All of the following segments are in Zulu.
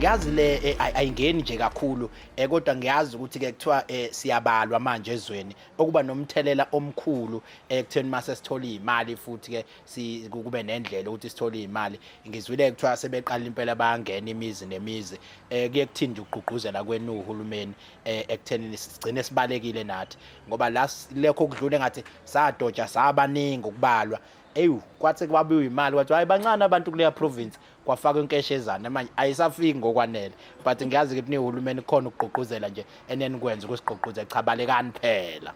Ngiyazi le ayingeni nje kakhulu, kodwa ngiyazi ukuthi ke kuthiwa siyabalwa manje ezweni, okuba nomthelela omkhulu ekutheni mase sithola imali, futhi ke kube nendlela ukuthi sithole imali. Ngizwile kuthiwa sebeqala impela bayangena imizi nemizi. Kuye kuthini ukugqugquzela kwenu uhulumeni ekuthenini sigcine sibalekile nathi, ngoba la lekho kudlule ngathi sadoja sabaningi ukubalwa. Eyu, kwathi kwabiwa imali kwathi hayi, bancane abantu kuleya province, kwafakwa inkeshezana, manje ayisafiki ngokwanele. But ngiyazi ukuthi nihulumeni khona ukugqugquzela nje enenikwenza ukusigqugquzela, cha, balekani phela.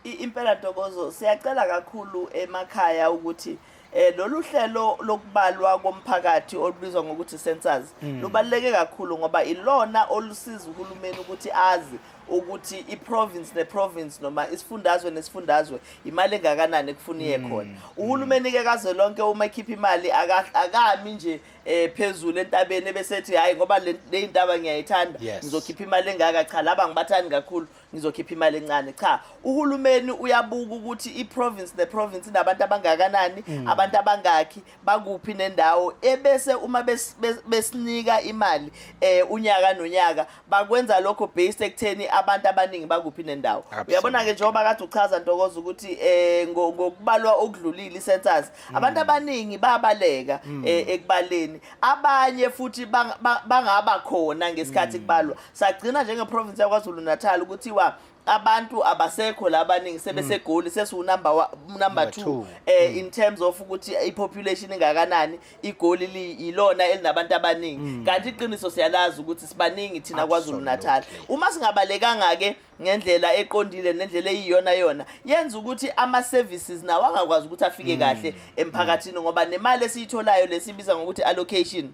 Impela Ntokozo, siyacela kakhulu emakhaya ukuthi lolu hlelo lokubalwa komphakathi olubizwa ngokuthi census lubaluleke kakhulu, ngoba ilona olusiza uhulumeni ukuthi azi ukuthi i-province ne-province noma isifundazwe nesifundazwe imali engakanani ekufuna iye khona. Uhulumeni ke kazwelonke uma ekhipha imali akami nje phezulu entabeni ebesethi, "Hayi, ngoba le intaba ngiyayithanda, ngizokhipha imali engaka, cha, laba ngibathandi kakhulu, ngizokhipha imali encane." Cha, uhulumeni uyabuka ukuthi i-province ne-province inabantu abangakanani, abantu abangakhi, bakuphi nendawo, ebese uma besinika imali unyaka nonyaka, bakwenza lokho based ekutheni abantu abaningi bakuphi nendawo. Uyabona ke, njengoba kade uchaza Ntokozo ukuthi ngokubalwa okudlulile, i-census, abantu abaningi babaleka ekubaleni, abanye futhi bangaba khona ngesikhathi kubalwa. Sagcina njenge-province yaKwaZulu Natal ukuthiwa abantu abasekho la, abaningi sebeseGoli, sesiwu number Number 2 two. In terms of ukuthi i-population ingakanani, iGoli ilona elinabantu abaningi, kanti iqiniso siyalazi ukuthi sibaningi thina KwaZulu Natal. Uma singabalekanga ke ngendlela eqondile nendlela eyiyona yona, yenza ukuthi ama services nawo angakwazi ukuthi afike kahle emphakathini, ngoba nemali esiyitholayo lesibiza ngokuthi allocation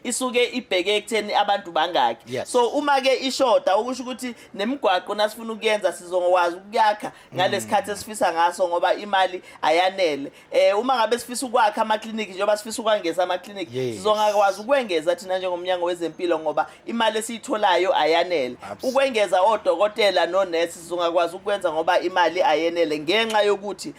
isuke ibheke ekutheni abantu bangaki. So uma ke ishoda, okusho ukuthi nemigwaqo nasifuna ukuyenza sizokwazi ukuyakha ngalesikhathi esifisa ngaso, ngoba imali ayanele. Uma ngabe sifisa ukwakha amakliniki, njengoba sifisa ukwangeza amakliniki, sizongakwazi ukwengeza thina njengomnyango wezempilo, ngoba imali esiyitholayo ayanele. Ukwengeza odokotela nonesi sizongakwazi ukwenza, ngoba imali ayenele, ngenxa yokuthi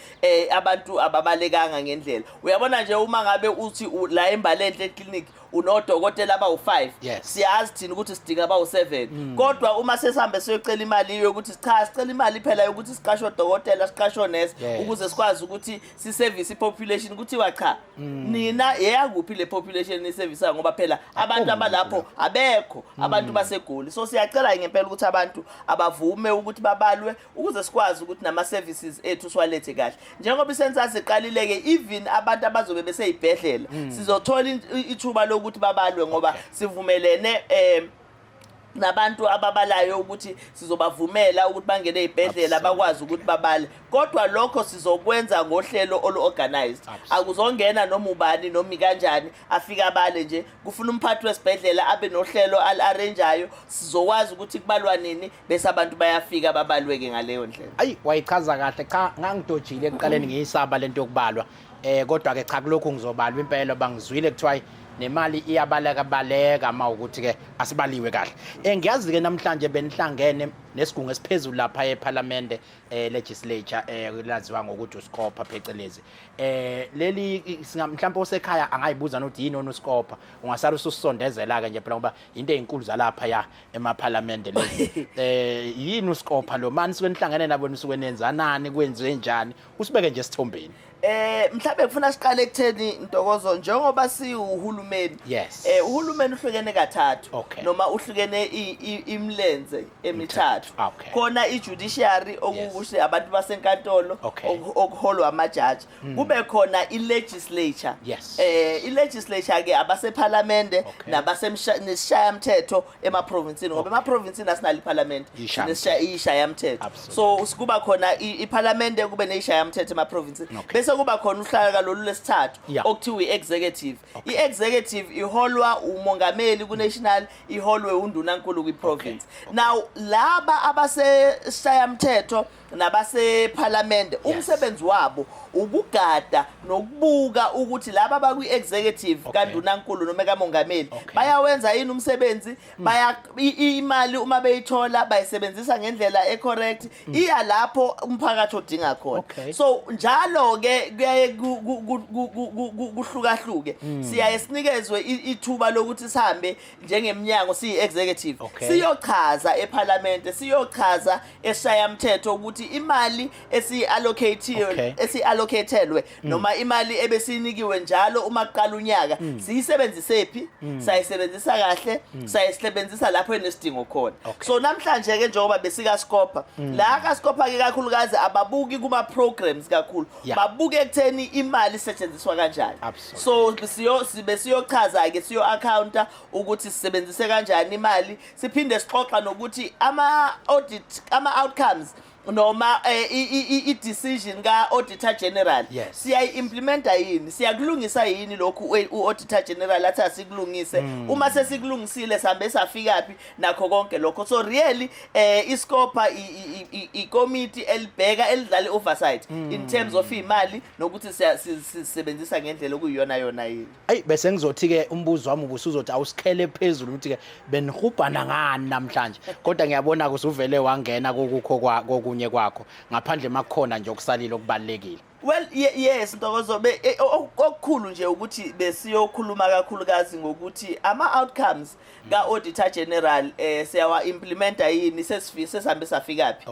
abantu ababalekanga ngendlela. Uyabona nje, uma ngabe uthi la eMbalenhle clinic unodokotela abawu-5, siyazi thina ukuthi sidinga abawu-7, kodwa uma sesihambe siyocela imali yokuthi cha, sicela imali phela yokuthi siqashe odokotela, siqashe onesi, ukuze sikwazi ukuthi si-service i-population, kuthiwa cha, nina yeyakuphi le population ni-service-ayo? Ngoba phela abantu Akukho abalapho muntu. Abekho abantu baseGoli. So siyacela ngempela ukuthi abantu abavume ukuthi babalwe, ukuze sikwazi ukuthi nama-services ethu siwalethe kahle. Njengoba i-census iqalile-ke, even abantu abazobe besey'bhedlela sizothola ithuba lokuthi babalwe, ngoba sivumelene nabantu ababalayo ukuthi sizobavumela ukuthi bangene ey'bhedlela, bakwazi ukuthi babale, kodwa lokho sizokwenza ngohlelo olu-organized. Akuzongena noma ubani noma ikanjani afike abale nje. Kufuna umphathi wesibhedlela abe nohlelo al-arrange-ayo, sizokwazi ukuthi kubalwa nini, bese abantu bayafika babalweke ngaleyo ndlela. Ayi, wayichaza kahle. Cha, ngangidojile ekuqaleni, ngiyisaba lento yokubalwa, kodwa ke cha, kulokhu ngizobalwa impela. Bangizwile kuthiwa nemali iyabaleka baleka uma ukuthi ke asibaliwe kahle. Ngiyazi ke namhlanje benihlangene nesigungu esiphezulu lapha eParliament, legislature, laziwa ngokuthi uScopa phecelezi. Leli singa mhlawumbe osekhaya angayibuza nokuthi yini onuScopa. Ungasala ususondezela ke nje phela, ngoba into ezinkulu zalapha ya emaphalamende lezi. Yini uScopa lo mani suke nihlangene nabo, nisuke nenzanani, kwenziwe njani? Usibeke nje esithombeni. Mhlawumbe kufuna siqale ekutheni, Ntokozo, njengoba siwuhulumeni, uhulumeni uhlukene kathathu, noma uhlukene imlenze emithathu. Khona i-judiciary, okukusho abantu basenkantolo, okuholwa amajaji. Kube khona i-legislature. I-legislature ke abasephalamende nesishayamthetho emaprovinsini, ngoba emaprovinsini asinalo iphalamende, Ishayamthetho. Ishayamthetho. So kuba khona iphalamende, kube neyishayamthetho emaprovinsini, bese kuba khona uhlaka lolu lesithathu okuthiwa i-executive. I-executive iholwa umongameli ku-national, iholwe undunankulu kwi-province. Now laba abaseshayamthetho Nabasephalamende, umsebenzi wabo ukugada nokubuka ukuthi laba abakwi-executive kandunankulu noma kamongameli bayawenza yini umsebenzi, baya imali uma beyithola bayisebenzisa ngendlela e-correct, iya lapho umphakathi odinga khona. So njalo ke kuyaye kuhlukahluke, siyaye sinikezwe ithuba lokuthi sihambe njengeminyango siyi-executive siyochaza ephalamende, siyochaza esishayamthetho ukuthi imali esiyi-allocate esiyi-allocatelwe noma imali ebesiyinikiwe njalo uma kuqala unyaka siyisebenzise phi, sayisebenzisa kahle, sayisebenzisa lapho enesidingo khona. So namhlanje ke, njengoba besikaScopa la, kaScopa ke kakhulukazi ababuki kuma programs kakhulu, babuke ekutheni imali isetshenziswa kanjani. So sibe siyochaza ke, siyo accounta ukuthi sisebenzise kanjani imali, siphinde sixoxa nokuthi ama audit, ama outcomes noma i-decision ka-Auditor General siyayi-implementa yini, siyakulungisa yini lokhu u-Auditor General athi asikulungise. Uma sesikulungisile, sihambe safikaphi nakho konke lokho. So really iScopa ikomiti elibheka, elidlala i-oversight in terms of imali nokuthi sisebenzisa ngendlela okuyiyona yona yini. Ayi, bese ngizothi ke umbuzo wami ubusuzothi awusikhele phezulu ukuthi ke benihubhana ngani namhlanje, kodwa ngiyabona usuvele wangena kokukho kokunye kwakho, ngaphandle makukhona nje okusalile okubalekile. Well, yes, Ntokozo, okukhulu nje ukuthi besiyokhuluma kakhulukazi ngokuthi ama outcomes ka Auditor General siyawa implementa yini, sesifise sesihambe safikaphi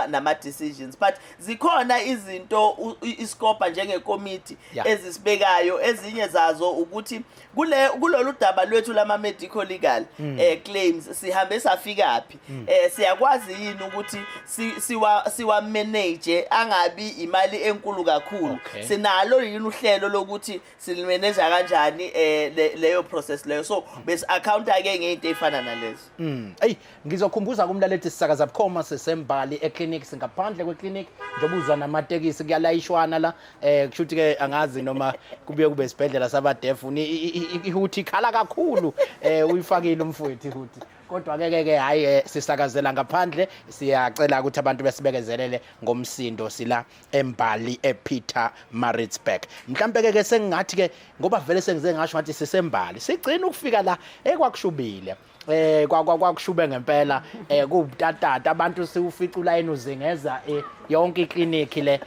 nama decisions. But zikhona izinto iScopa njengekomiti ezisibekayo. Ezinye zazo ukuthi kulolu daba lwethu lama medical legal claims, sihambe safikaphi, siyakwazi yini ukuthi siwa manage angabi imali enkulu kakhulu, sinalo yini uhlelo lokuthi silimanage kanjani leyo process leyo. So besi accounta ke ngento ezifana nalezo. Ey, ngizokhumbuza kumlaleli, sisakaza bukhoma, sisembali eclinic, singaphandle kweclinic njengoba uzwa namatekisi kuyalayishwana la. Kushuthi ke angazi noma kubuye kube isibhedlela sabadefu, ihuthi ikhala kakhulu, uyifakile umfowethu ihuthi. Kodwa ke hayi, sisakazela ngaphandle, siyacela ukuthi abantu besibekezelele ngomsindo, sila eMbali ePietermaritzburg. Mhlambe ke sengingathi ke ngoba vele sengize ngasho ngathi sisembali, sigcina ukufika la ekwakushubile, kwakushube ngempela, kubutatata, abantu siufica ulayini uzingeza yonke ikliniki le.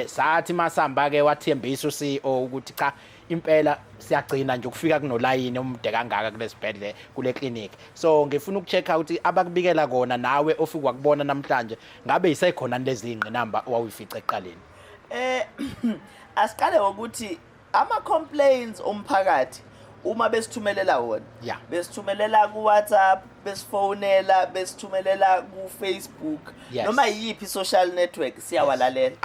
Sathi masamba ke wathembisa uCEO ukuthi cha, impela siyagcina nje ukufika kunolayini omude kangaka kulesibhedlela, kule clinic. So ngifuna ukuchecka ukuthi abakubikela kona nawe ofika wakubona namhlanje, ngabe isekhona lezi ingqinamba owawuyifica ekuqaleni? Asiqale ngokuthi ama complaints omphakathi uma besithumelela wona, besithumelela ku WhatsApp, besifonela, besithumelela ku Facebook, noma yiphi social network, siyawalalela,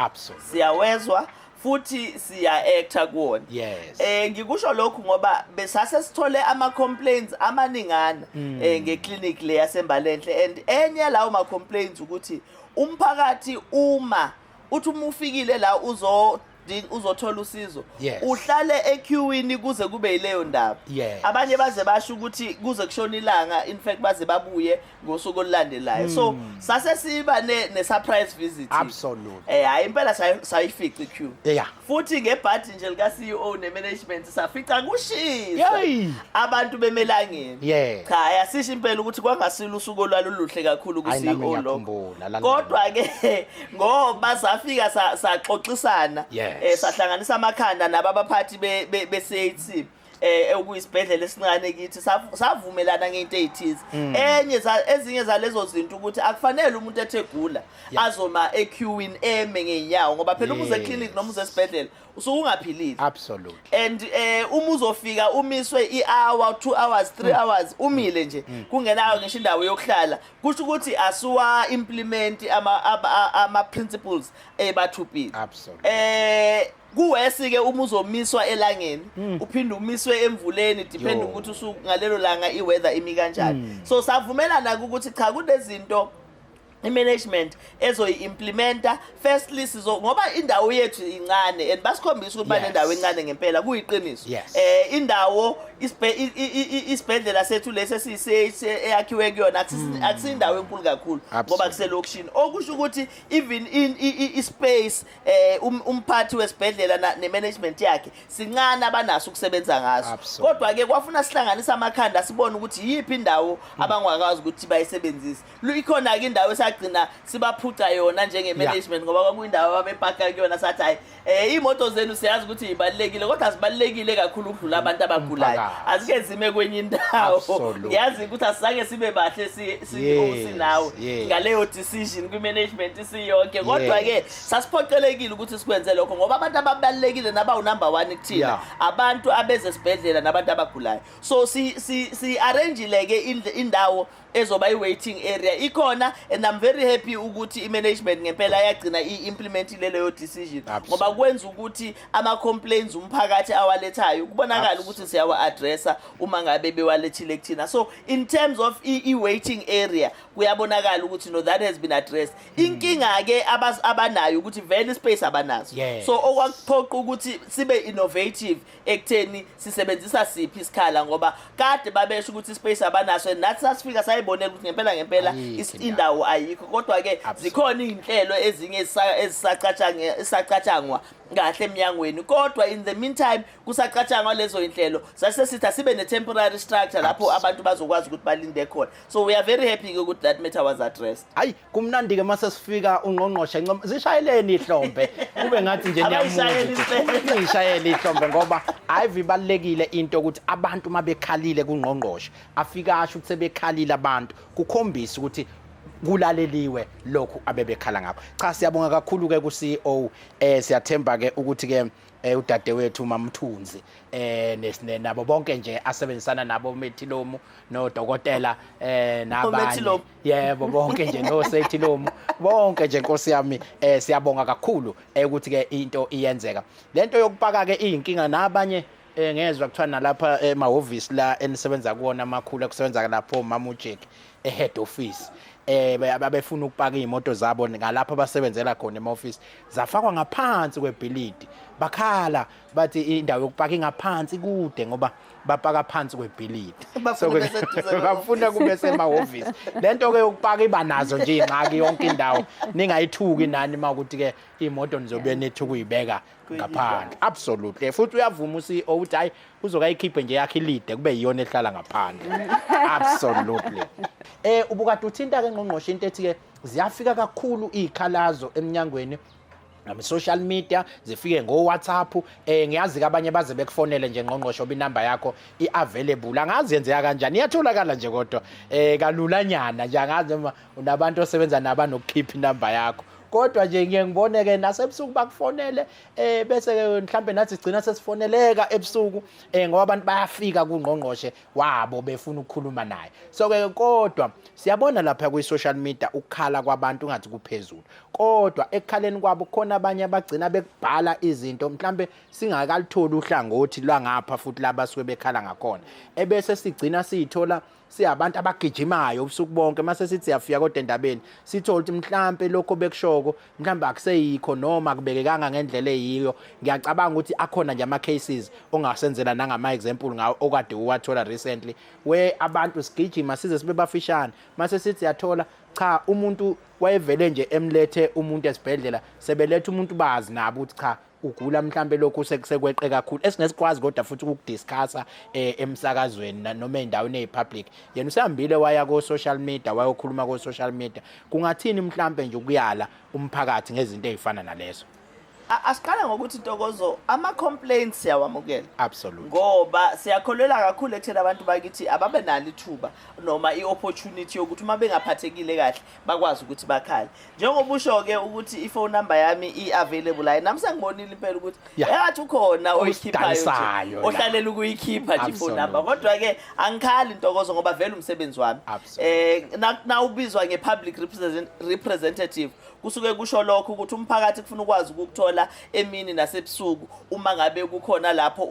siyawezwa futhi siya-acta kuwona. Ngikusho lokhu ngoba besase sithole ama complaints amaningana ngeclinic le yaseMbalenhle, and enye lawo ma complaints ukuthi umphakathi uma uthi uma ufikile la uzothola usizo, uhlale equeuini kuze kube yileyo ndaba. Abanye baze basho ukuthi kuze kushona ilanga, in fact baze babuye ngosuku olulandelayo. So sase siba ne surprise visit. Hayi, impela sayifica iqueue. Futhi ngebhadi nje lika CEO ne management safica kushisa. Abantu bemelangeni. Cha, yasisho impela ukuthi kwangasilo usuku olwaluhle kakhulu ku Hayi, nami CEO lokho. ngiyakhumbula, Kodwa ke ngoba safika saxoxisana, sahlanganisa amakhanda nababaphathi be CHC, okuyisibhedlela esincane kithi, savumelana ngento ezithize. Enye ezinye zalezo zinto ukuthi akufanele umuntu ethe egula azoma equeuini eme ngeenyawo, ngoba phela uma uze clinic noma uze esibhedlela usuke ungaphilile. And uma uzofika umiswe i-hour, 2 hours, 3 hours umile nje, kungenayo ngisho indawo yokuhlala, kusho ukuthi asuwa implement ama principles eBatho Pele. Kuwesi ke uma uzomiswa elangeni, uphinde umiswe emvuleni, depend ukuthi usuku ngalelo langa iweather imi kanjani. So savumelana ukuthi cha, kunezinto I-management ezoyi-implementa. Firstly, sizo ngoba indawo yethu incane and basikhombisa ukuthi banendawo encane ngempela, kuyiqiniso. Indawo isibhedlela sethu lesi esiyise eyakhiwe kuyona akusindawo enkulu kakhulu ngoba kuselokishini, okusho ukuthi even in i-space umphathi wesibhedlela ne-management yakhe sincane abanaso ukusebenza ngaso. Kodwa ke kwafuna sihlanganise amakhanda, sibone ukuthi yiphi indawo abangakwazi ukuthi bayisebenzise. Ikhona ke indawo esagcina sibaphuca yona njenge-management ngoba kwakuyindawo ababepaka kuyona. Sathi, hayi, iy'moto zenu siyazi ukuthi yibalulekile, kodwa zibalulekile kakhulu ukudlula abantu abagulayo. Umphakathi. Azike zime kwenye indawo. Ngiyazi ukuthi asizange sibe bahle sinawe ngaleyo decision kwi-management siyonke, kodwa-ke sasiphoqelekile ukuthi sikwenze lokho ngoba abantu ababalulekile nabawu-number one kuthina abantu abeze esibhedlela nabantu abagulayo. So si-arrangile-ke indawo ezoba i-waiting area ikhona, and I'm very happy ukuthi i-management ngempela yagcina i-implementile leyo decision ngoba kwenza ukuthi ama-complaints umphakathi awalethayo kubonakala ukuthi siyawa-addressa uma ngabe bewalethile kuthina. So in terms of i-waiting area, kuyabonakala ukuthi no, that has been addressed. Inkinga-ke abanayo ukuthi vele ispace abanaso. So okwakuphoqa ukuthi sibe innovative ekutheni sisebenzisa siphi isikhala, ngoba kade babesho ukuthi ispace abanaso and nathi sasifika sayibonela ukuthi ngempela ngempela Ayikho indawo. Indawo ayikho. Kodwa-ke zikhona iy'nhlelo ezinye ezisacatshangwa kahle emnyangweni, kodwa in the meantime kusacatshangwa lezo y'nhlelo, sasesithi asibe ne-temporary structure lapho abantu bazokwazi ukuthi balinde khona. So we are very happy-ke ukuthi that matter was addressed. Hayi, kumnandi ke mase sifika ungqongqoshe ncoma, zishayeleni ihlombe kube ngathi nje Abayishayeli niyamuzwa. impela. Niyishayele ihlombe ngoba ayive ibalulekile into ukuthi abantu mabekhalile kungqongqoshe, afika asho ukuthi sebekhalile abantu, kukhombisa ukuthi kulaleliwe lokhu abebekhala ngakho. Cha, siyabonga kakhulu ke ku CEO. Siyathemba ke ukuthi ke udadewethu Mamthunzi nesine nabo bonke nje asebenzisana nabo, Methilomu nodokotela nabanye. Omethilomu. Yebo, bonke nje nosethilomu bonke nje, Nkosi yami, siyabonga kakhulu ukuthi ke into iyenzeka. Lento yokupaka ke iyinkinga nabanye. Ngezwe kuthiwa nalapha emahhovisi la enisebenza kuwona amakhulu, ekusebenza lapho mama uJack e-head office, babefuna ukupaka iy'moto zabo ngalapho abasebenzela khona ema-office, zafakwa ngaphansi kwebhilidi. Bakhala bathi indawo yokupaka ingaphansi kude ngoba bapaka phansi kwebhilidi. Bafuna So, kube seduze. Bafuna kube semahhovisi. Lento ke yokupaka iba nazo nje iy'ngxaki yonke indawo. Ningayithuki nani uma ukuthi ke iy'moto nizobe nithi ukuyibeka Kwenye ngaphandle. Absolutely. Futhi uyavuma u-CEO ukuthi hayi, uzokayikhiphe nje yakhe ilide kube yiyona ehlala ngaphandle. Absolutely. Ubukade uthinta ke, ngqongqoshe, into ethi ke ziyafika kakhulu iy'khalazo emnyangweni ngama-social media, zifike ngo-WhatsApp. Ngiyazi ke abanye baze bekufonele nje, ngqongqoshe, oba inamba yakho i-available, angazi yenzeka kanjani, iyatholakala nje kodwa kalulanyana nje. Angazi noma unabantu osebenza nabo anokukhipha inamba yakho, kodwa nje ngiye ngibone-ke nasebusuku bakufonele, bese-ke mhlampe nathi sigcina sesifoneleka ebusuku ngoba abantu bayafika kungqongqoshe wabo befuna ukukhuluma naye. So-ke kodwa siyabona lapha kwi-social media ukukhala kwabantu ngathi kuphezulu, kodwa ekukhaleni kwabo kukhona abanye abagcina bekubhala izinto mhlambe singakalitholi uhlangothi lwangapha futhi laba suke bekhala ngakhona, ebese sigcina siyithola siyabantu abagijimayo ubusuku bonke. Mase sithi siyafika kodwa endabeni, sithole ukuthi mhlambe lokho bekushoko mhlambe akuseyikho noma kubekekanga ngendlela eyiyo. Ngiyacabanga ukuthi akhona nje ama cases ongasenzela nangama example ngawo okade uwathola recently where abantu sigijima size sibe bafishane, mase sithi siyathola, cha, umuntu wayevele nje emlethe umuntu esibhedlela, sebeletha umuntu bazi nabo ukuthi cha, ugula mhlambe lokhu sekweqe kakhulu esingesikwazi kodwa futhi ukudiscussa emsakazweni noma ey'ndaweni ey'public. Yena usehambile waya ko-social media, wayokhuluma ko-social media. Kungathini mhlambe nje ukuyala umphakathi ngezinto ey'fana nalezo? Asiqale ngokuthi, Ntokozo, ama-complaints siyawamukela Absolutely. Ngoba siyakholelwa kakhulu ekutheni abantu bakithi ababe nalo ithuba noma i-opportunity yokuthi uma bengaphathekile kahle bakwazi ukuthi bakhale. Njengoba usho-ke ukuthi i-phone number yami i-available, hayi, nami sengibonile impela ukuthi engathi ukhona oyikhiphayo nje, Osidayisayo la. Ohlalela ukuyikhipha nje i-phone number. Kodwa-ke angikhali, Ntokozo, ngoba vele umsebenzi wami. Na ubizwa nge-public representative, kusuke kusho lokho ukuthi umphakathi kufuna ukwazi ukukuthola. ukungithola emini nasebusuku uma ngabe kukhona lapho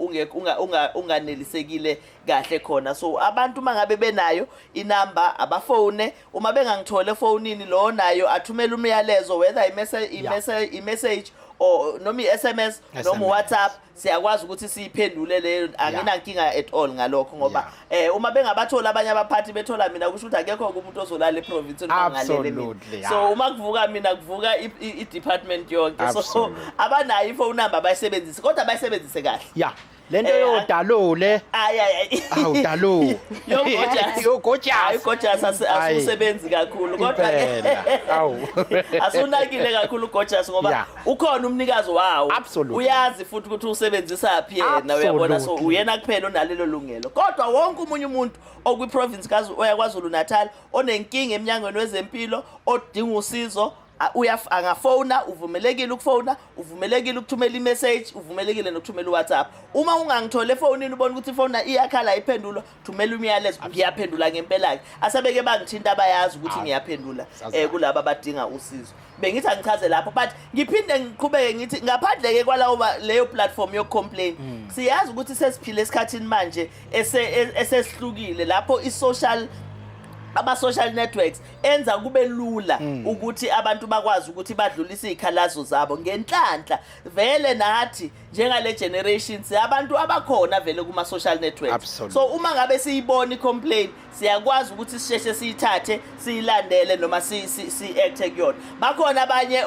unganelisekile kahle khona. So abantu uma ngabe benayo inamba abafone, uma bengangithole efonini lo nayo athumele umyalezo, whether i-message or noma i-SMS noma WhatsApp, siyakwazi ukuthi siyiphendule leyo. Anginankinga at all ngalokho, ngoba uma bengabathola abanye abaphathi bethola mina, kusho ukuthi akekho umuntu ozolala eprovince ngalele mina. So uma kuvuka mina kuvuka i-department yonke. So abanayo i-phone number abayisebenzise, kodwa bayisebenzise kahle. Yeah. Lento yodalule. Ay ay. Awu dalu. Yogojas. Hayi gojas asusebenzi kakhulu kodwa awu. Asunakile kakhulu gojas ngoba ukhona umnikazi wawo. Uyazi futhi ukuthi usebenzisa phi yena, uyabona. So uyena kuphela onalelo lungelo. Kodwa wonke umunye umuntu okwi province kaKwaZulu Natal onenkinga eminyangweni wezempilo odinga usizo, angafona, uvumelekile ukufona, uvumelekile ukuthumela imessage, uvumelekile nokuthumela uWhatsApp. Uma ungangithole efonini ubona ukuthi ifoni iyakhala iphendulwa, thumela umyalezo, ngiyaphendula ngempela ke. Asebeke bangithinta abayazi ukuthi ngiyaphendula kulabo abadinga usizo. Bengithi angichaze lapho, but ngiphinde ngiqhubeke ngithi ngaphandle ke kwalawo leyo platform yokucomplain, siyazi ukuthi sesiphile esikhathini manje esesihlukile lapho i-social ama-social networks enza kube lula ukuthi abantu bakwazi ukuthi badlulise izikhalazo zabo ngenhlanhla. Vele nathi njengale generation siyabantu abakhona vele kuma social networks. So uma ngabe siyibona i-complaint siyakwazi ukuthi sisheshe siyithathe siyilandele noma si-acte kuyona. Bakhona abanye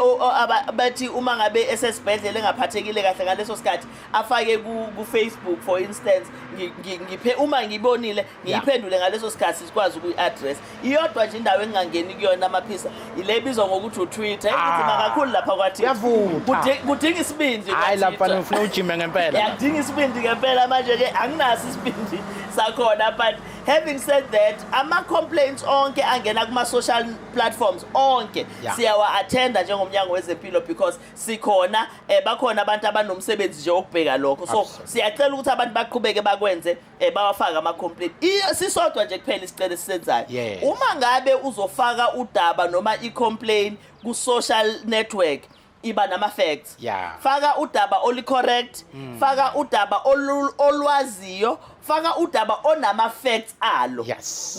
bathi uma ngabe esesibhedlela engaphathekile kahle ngaleso sikhathi afake ku-Facebook for instance, ngiphe uma ngibonile ngiyiphendule ngaleso sikhathi sikwazi ukuyi-address. Iyodwa nje indawo engingangeni kuyona amaphisa ile ebizwa ngokuthi uTwitter, inzima kakhulu lapha kwaTwitter. Kudinga isibindi. Hayi lapha ufuna ujime ngempela. Yakudinga isibindi ngempela manje ke anginaso isibindi sakhona. But having said that, ama complaints onke angena kuma social platforms onke siyawa attenda njengomnyango wezempilo because sikhona, bakhona abantu abanomsebenzi nje okubheka lokho. So siyacela ukuthi abantu baqhubeke bakwenze, bawafaka ama complaint. Sisodwa nje kuphela isicelo esisenzayo. Uma ngabe uzofaka udaba noma i-complaint ku social network, iba nama facts. Faka udaba oli correct, faka udaba olwaziyo, faka udaba onama facts alo.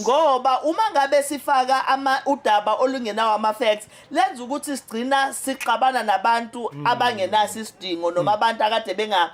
Ngoba uma ngabe sifaka ama udaba olungenawo ama facts, lenza ukuthi sigcina sixabana nabantu abangenaso isidingo noma abantu akade benga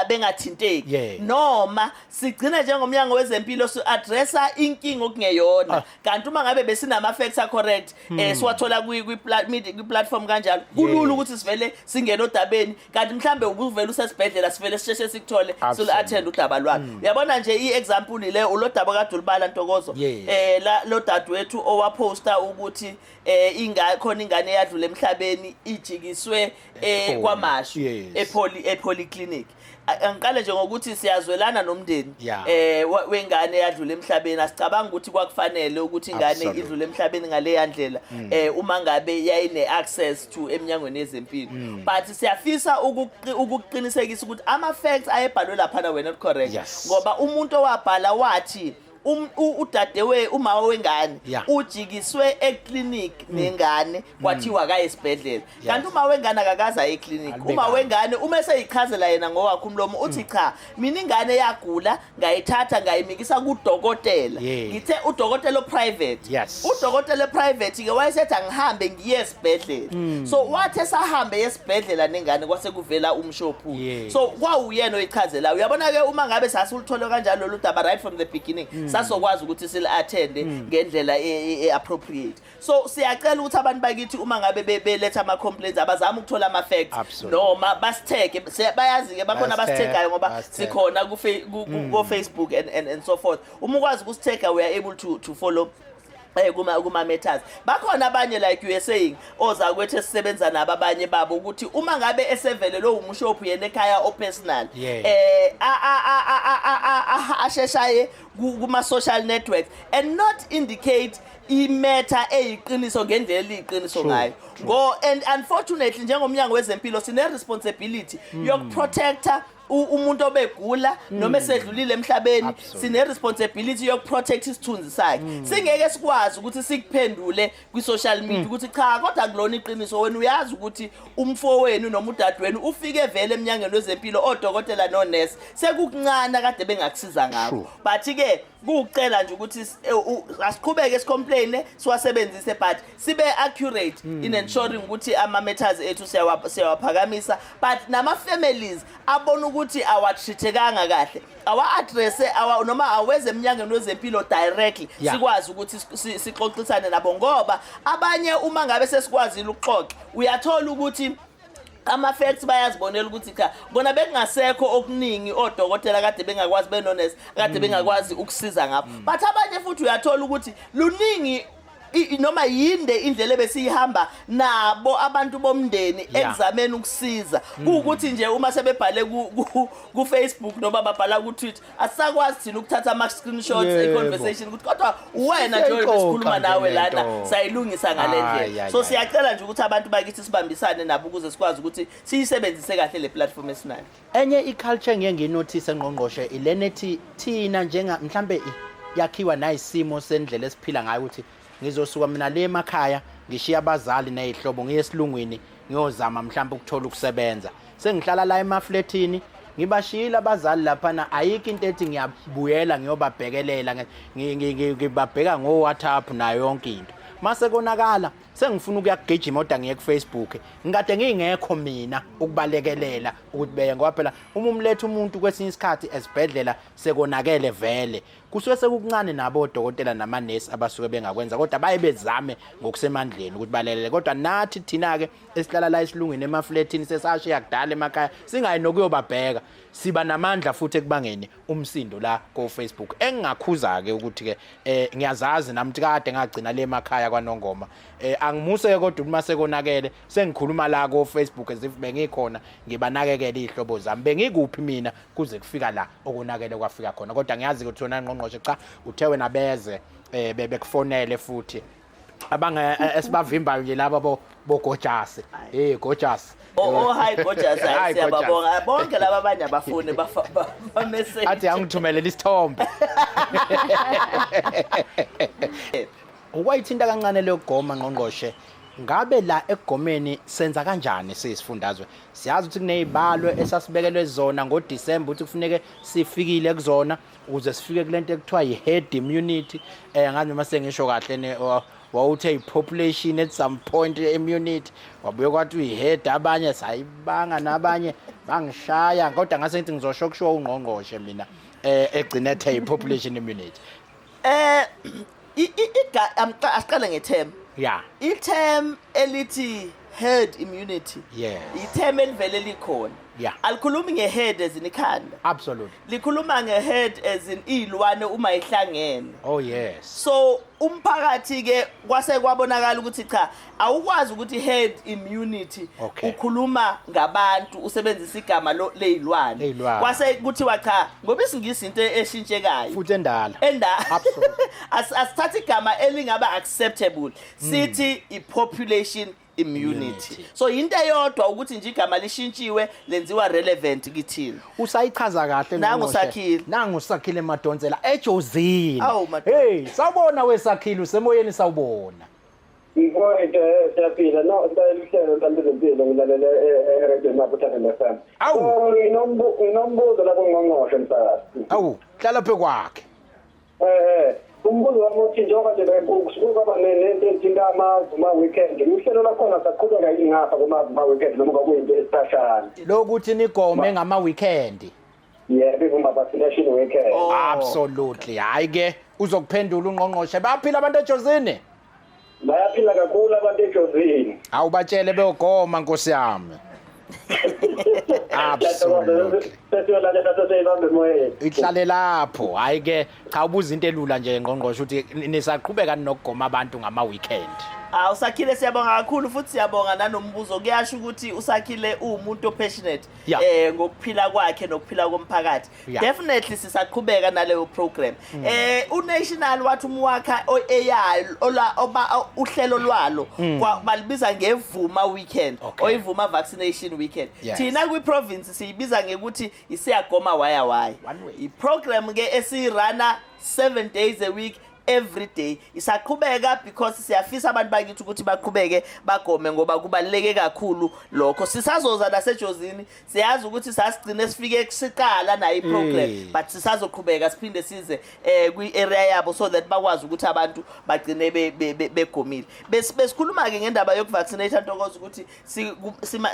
bengathinteki, noma sigcina njengomnyango wezempilo si-addressa inkinga okungeyona. Kanti uma ngabe besinama facts a correct, siwathola kwi-platform kanjalo, kulula ukuthi sivele singene odabeni. Kanti mhlambe ubuvela usesibhedlela sivele sisheshe sikuthole silu-attend udaba lwakho. Uyabona nje i-example le ulodaba kade ulibala Ntokozo, lo dadewethu owaposta ukuthi khona ingane eyadlula emhlabeni ijikiswe KwaMashu epolyclinic. Angiqale nje ngokuthi siyazwelana nomndeni wengane eyadlula emhlabeni. Asicabanga ukuthi kwakufanele ukuthi ingane idlule emhlabeni ngale ndlela uma ngabe yayine access to eminyangweni yezempilo. But siyafisa ukuqinisekisa ukuthi ama facts ayebhalwe lapha wena correct, ngoba umuntu owabhala wathi udadewe umama wengane ujikiswe eclinic nengane kwathiwa akaye esibhedlela. Kanti uma wengane akakaze aye eclinic. Uma wengane uma eseyichazela yena ngowakhe umlomo uthi cha, mina ingane yagula ngayithatha ngayimikisa kudokotela, ngithe udokotela oprivate. Udokotela private ke wayesethi angihambe ngiye esibhedlela. So wathi esahambe esibhedlela nengane kwase kuvela umshophu. So kwawuyena oyichazela. Uyabona ke uma ngabe sasiluthola kanjalo lo daba right from the beginning, sasokwazi ukuthi sili-attende ngendlela e-appropriate. So siyacela ukuthi abantu bakithi uma ngabe beletha ama complaints abazama ukuthola ama facts noma basithege, bayazi ke bakhona abasithekayo ngoba sikhona ku Facebook and so forth. Uma ukwazi ukusithega we are able to follow kuma matters. Bakhona abanye like you were saying oza kwethu esisebenza nabo abanye babo ukuthi uma ngabe esevele lo umshophu yena ekhaya o personal asheshaye kuma social networks and not indicate imatter eyiqiniso ngendlela eliyiqiniso ngayo. Go and unfortunately njengomnyango wezempilo sine responsibility yokuprotecta Umuntu obegula noma esedlulile emhlabeni, sine responsibility yokuprotect isithunzi sakhe. Singeke sikwazi ukuthi sikuphendule kwi-social media ukuthi cha, kodwa kulona iqiniso. Wena uyazi ukuthi umfowenu noma udadewenu ufike vele eminyangweni wezempilo, odokotela nonesi sekukuncane kade bengakusiza ngakho. But ke kucela nje ukuthi asiqhubeke sicomplain, siwasebenzise, but sibe accurate in ensuring ukuthi ama matters ethu siyawaphakamisa, but nama families abona ukuthi awatreatekanga kahle, awa address awa noma aweze eminyangweni wezempilo directly, sikwazi ukuthi sixoxisane nabo, ngoba abanye uma ngabe sesikwazile ukuxoxa, uyathola ukuthi ama facts bayazibonela ukuthi cha, bona bekungasekho okuningi odokotela kade bengakwazi, benonesi kade bengakwazi ukusiza ngapho. But abanye futhi uyathola ukuthi luningi noma yinde indlela ebesihamba nabo abantu bomndeni ekuzameni ukusiza. Kuwukuthi nje uma sebebhale ku Facebook noma babhala ku Twitter, asisakwazi thina ukuthatha ama screenshots e conversation ukuthi kodwa wena nje besikhuluma nawe lana sayilungisa ngale ndlela. So siyacela nje ukuthi abantu bakithi sibambisane nabo ukuze sikwazi ukuthi siyisebenzise kahle le platform esinayo. Enye iculture ngeke nginothise, ngqongqoshe, ilenethi thina njenga mhlambe yakhiwa nayisimo sendlela esiphila ngayo, ukuthi ngizosuka mina le emakhaya ngishiya abazali nezihlobo ngiye esilungwini ngiyozama mhlawumbe ukuthola ukusebenza, sengihlala la emafletini ngibashiyile abazali laphana, ayikho into ethi ngiyabuyela ngiyobabhekelela, ngibabheka ngo WhatsApp nayo yonke into. Mase konakala sengifuna ukuyagijima kodwa ngiye ku Facebook, ngikade ngingekho mina ukubalekelela ukuthi beye, ngoba phela uma umletha umuntu kwesinye isikhathi esibhedlela sekonakele vele, kusuke sekukuncane nabo odokotela namanesi abasuke bengakwenza, kodwa baye bezame ngokusemandleni ukuthi balelele. Kodwa nathi thina-ke esihlala la esilungwini emafletini sesashiya kudala emakhaya singayi nokuyobabheka, siba namandla futhi ekubangeni umsindo la ko-Facebook. Engingakhuza-ke ukuthi-ke ngiyazazi nami kade ngagcina le emakhaya kwaNongoma, angimuse-ke kodwa uma sekonakele sengikhuluma la ko-Facebook as if bengikhona ngibanakekele iy'hlobo zami, bengikuphi mina kuze kufika la okonakele kwafika khona. Kodwa ngiyazi ukuthi wena ngqongqoshe cha, uthe wena beze bekufonele futhi abange esibavimbayo nje laba bogojasi, hey gojasi, oh hi gorgeous, siyababonga bonke laba abanye abafuni ba message athi angithumelele isithombe. Ukwayithinta kancane leyo goma, ngqongqoshe, ngabe la ekugomeni senza kanjani siyisifundazwe? Siyazi ukuthi kunezibalo esasibekelwe zona ngoDisemba ukuthi kufuneke sifikile kuzona ukuze sifike kulento ekuthiwa i-herd immunity, ngazi noma sengisho kahle, wawuthe i-population at some point immunity, wabuye kwathi uyi-herd, abanye sayibanga nabanye bangishaya, kodwa ngase ngithi ngizosho kushiwo ungqongqoshe mina egcine ethe i-population immunity. Asiqale nge-term. I-term elithi herd immunity, i-term elivele likhona. Alikhulumi nge-herd as in ikhanda. Absolutely. Likhuluma nge-herd as in iy'lwane uma ihlangene. Oh yes. So umphakathi ke kwase kwabonakala ukuthi cha, awukwazi ukuthi herd immunity ukhuluma ngabantu usebenzisa igama ley'lwane. Kwase kuthiwa cha, ngoba isiNgisi into eshintshekayo. Futhi endala. Absolutely. Asithatha igama elingaba acceptable. Sithi i-population immunity. So into eyodwa ukuthi nje igama lishintshiwe lenziwa relevant kithina. Usayichaza kahle. Nangu Sakhile. Nangu Sakhile Madonsela eJozini. Hey, sawubona weSakhile, usemoyeni, sawubona. Mfowethu siyaphila, no uhlelo lwezempilo ngilalele eRadio Mabuthane FM. Awu, nginombuzo lapho ngqongqoshe msakazi. Awu, hlala phe kwakhe. Umbuzo wami uthi njengoba nje kwaba nento ethinta amavuma weekend, uhlelo lakhona saqhubeka yini ngapha kumavuma weekend noma kwakuyinto esiphashana? Lokuthi nigome ngama weekend. Yebo, ivuma vaccination weekend. Absolutely. Hayi ke uzokuphendula ungqongqoshe. Bayaphila abantu eJozini? Bayaphila kakhulu abantu eJozini. Awubatshele beyogoma nkosi yami. Absolutely. Ihlale lapho. Hayi ke cha, ubuza into elula nje ngqongqoshe ukuthi nisaqhubeka nokugoma abantu ngama weekend. Usakhile, siyabonga kakhulu futhi siyabonga nanombuzo. Kuyasho ukuthi uSakhile uwumuntu opassionate ngokuphila kwakhe nokuphila komphakathi. Definitely sisaqhubeka naleyo program. uNational wathi umwakha eyayo oba uhlelo lwalo balibiza ngevuma weekend, oyivuma vaccination weekend. Thina kwi province siyibiza ngekuthi isiyagoma waya waya. I program ke esirana 7 days a week, every day, isaqhubeka because siyafisa abantu bakithi ukuthi baqhubeke bagome ngoba kubaluleke kakhulu lokho. Sisazoza naseJozini, siyazi ukuthi sasigcine sifike siqala nayo iprogram, but sisazoqhubeka siphinde size kwi-area yabo so that bakwazi ukuthi abantu bagcine begomile. Besikhuluma ke ngendaba yokuvaccinate, Ntokozo, ukuthi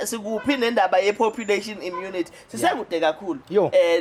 sikuphi nendaba ye-population immunity. Sisekude kakhulu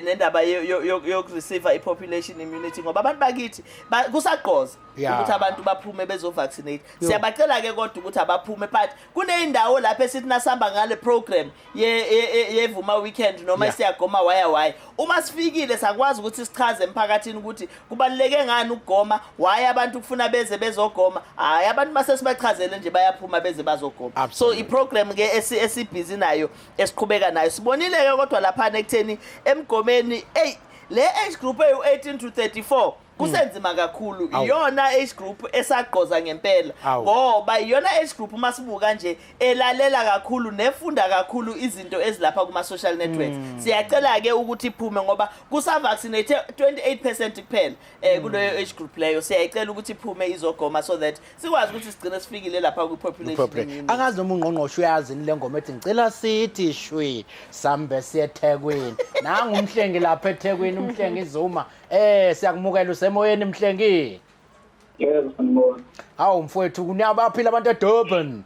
nendaba yokureceive i-population immunity ngoba abantu bakithi kusagqoza ukuthi abantu baphume bezovaccinate. Siyabacela ke kodwa ukuthi abaphume, but kuneyindawo lapho esithi nasihamba ngale program yevuma weekend noma isiyagoma waya waya, uma sifikile sakwazi ukuthi sichaze emphakathini ukuthi kubaluleke ngani ukugoma, why abantu kufuna beze bezogoma. Hayi, abantu mase sibachazele nje bayaphuma beze bazogoma. So iprogram ke esibhizi nayo, esiqhubeka nayo, sibonile ke kodwa lapha ekutheni emgomeni, hey, le age group eyu-18 to 34 kusenzima kakhulu. Iyona age group esagqoza ngempela ngoba iyona age group uma sibuka nje elalela kakhulu nefunda kakhulu izinto ezilapha kuma social networks. Siyacela ke ukuthi iphume ngoba kusa vaccinate 28% kuphela kuleyo age group leyo. Siyayicela ukuthi iphume izogoma so that sikwazi ukuthi sigcine sifikile lapha kwi population immunity. Angazi noma ungqongqoshe uyazi le ngoma ethi ngicela sithi shwi sambe siye eThekwini. Nangu umhlengi lapha eThekwini, umhlengi Zuma. Siyakumukela, usemoyeni, mhlengi. Yebo, sanibona. Hawu mfowethu, kunabaphila abantu eDurban?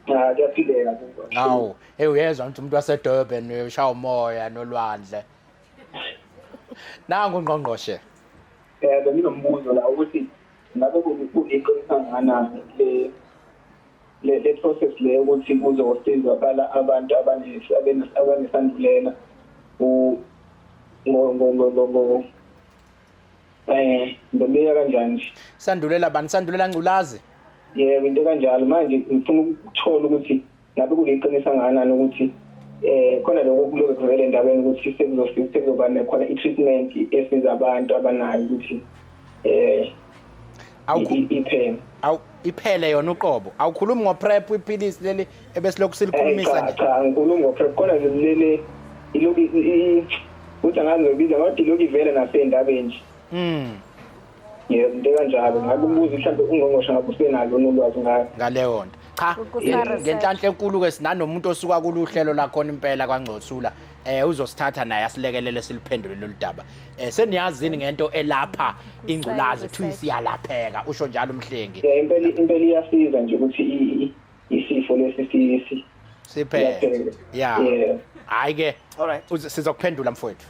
Ah, kuyaphileka. Hawu, hey, uyezwa ukuthi umuntu waseDurban ushaya umoya nolwandle. Nangu ungqongqoshe. Benginombuzo la ukuthi ngabe kuyiqiniso kangakanani le process le ukuthi kuzosizwa bala abantu abanesandulela u ngo ngo ngo ngo ngo ngibeka kanjani nje. Sandulela bani? Sandulela ngculazi? Yebo, into kanjalo. Manje ngifuna ukuthola ukuthi ngabe kuliqiniso kangakanani ukuthi khona lokho kuloke kuvele endaweni ukuthi sekuzofika, sekuzoba khona i-treatment esiza abantu abanayo ukuthi iphele. Awu, iphele yona uqobo. Awukhulumi ngoPrep, iphilisi leli ebesilokhu silikhulumisa Cha. nje? Cha, ngikhuluma ngoPrep. Khona nje lele iloku uthi angazi ngobiza kodwa iloku ivele nasendabeni nje. Yebo, into kanjalo. Ngabe umbuzo mhlawumbe ungqongqoshe ngabe usenalo nolwazi ngayo. Ngaleyo nto. Cha, Kusa-research. ngenhlanhla enkulu ke sinanomuntu osuka kuluhlelo lakhona impela kwaNgcothula. Uzosithatha naye asilekelele siliphendule lolu daba. Seniyazini ngento elapha ingculazi kuthiwa Research. isiyalapheka, usho njalo umhlengi. Ya, impela impela iyasiza nje ukuthi isifo lesi Siphele. Iyaphela. Ya. Yeah. Hayi ke. Alright. Sizokuphendula mfowethu.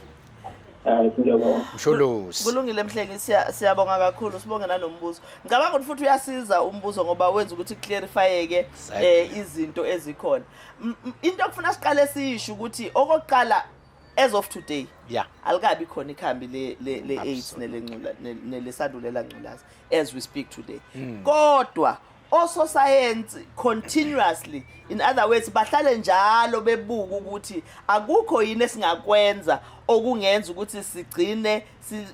Hayi, ngiyabonga. Msholozi. Kulungile mhlengi, siyabonga kakhulu, sibonge nanombuzo. Ngicabanga ukuthi futhi uyasiza umbuzo ngoba wenza ukuthi clarifyeke izinto ezikhona. Into okufuna siqale siyisho ukuthi okokuqala, as of today, alikabi khona ikhambi le AIDS nelencula nelesandulela ngculazi as we speak today. Kodwa ososayensi continuously, in other words, bahlale njalo bebuka ukuthi akukho yini esingakwenza okungenza ukuthi sigcine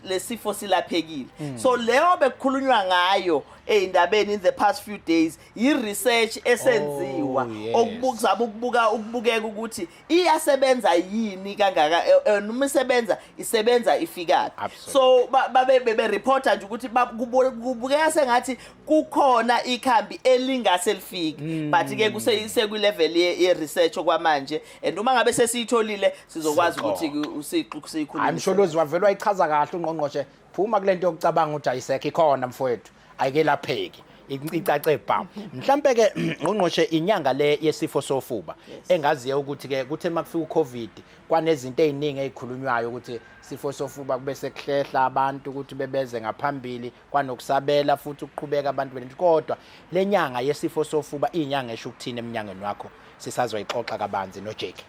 lesifo silaphekile. So leyo bekukhulunywa ngayo eyindabeni in the past few days i-research esenziwa okubukuzama ukubuka ukubukeka ukuthi iyasebenza yini kangaka, noma isebenza, isebenza ifikaphi. So babe bebe reporta nje ukuthi kubukeka sengathi kukhona ikhambi elingase lifike, but ke kuse kwi level ye research okwamanje, and uma ngabe sesiyitholile sizokwazi Sixoxe. ukuthi siyikhulume. Hayi msholozi, wavelwa ichaza kahle ungqongqoshe. Phuma kulento yokucabanga ukuthi ayisekho, ikhona mfowethu, ayikelapheki, icace bha. Mhlambe ke ngqongqoshe, inyanga le yesifo sofuba engaziyo ukuthi ke kuthe makufika uCovid kwanezinto eziningi ezikhulunywayo ukuthi sifo sofuba kube sekuhlehla abantu ukuthi bebeze ngaphambili, kwanokusabela futhi ukuqhubeka abantu benento. Kodwa lenyanga yesifo sofuba inyanga esho ukuthini eminyangweni wakho? Sisazoyixoxa kabanzi noJake.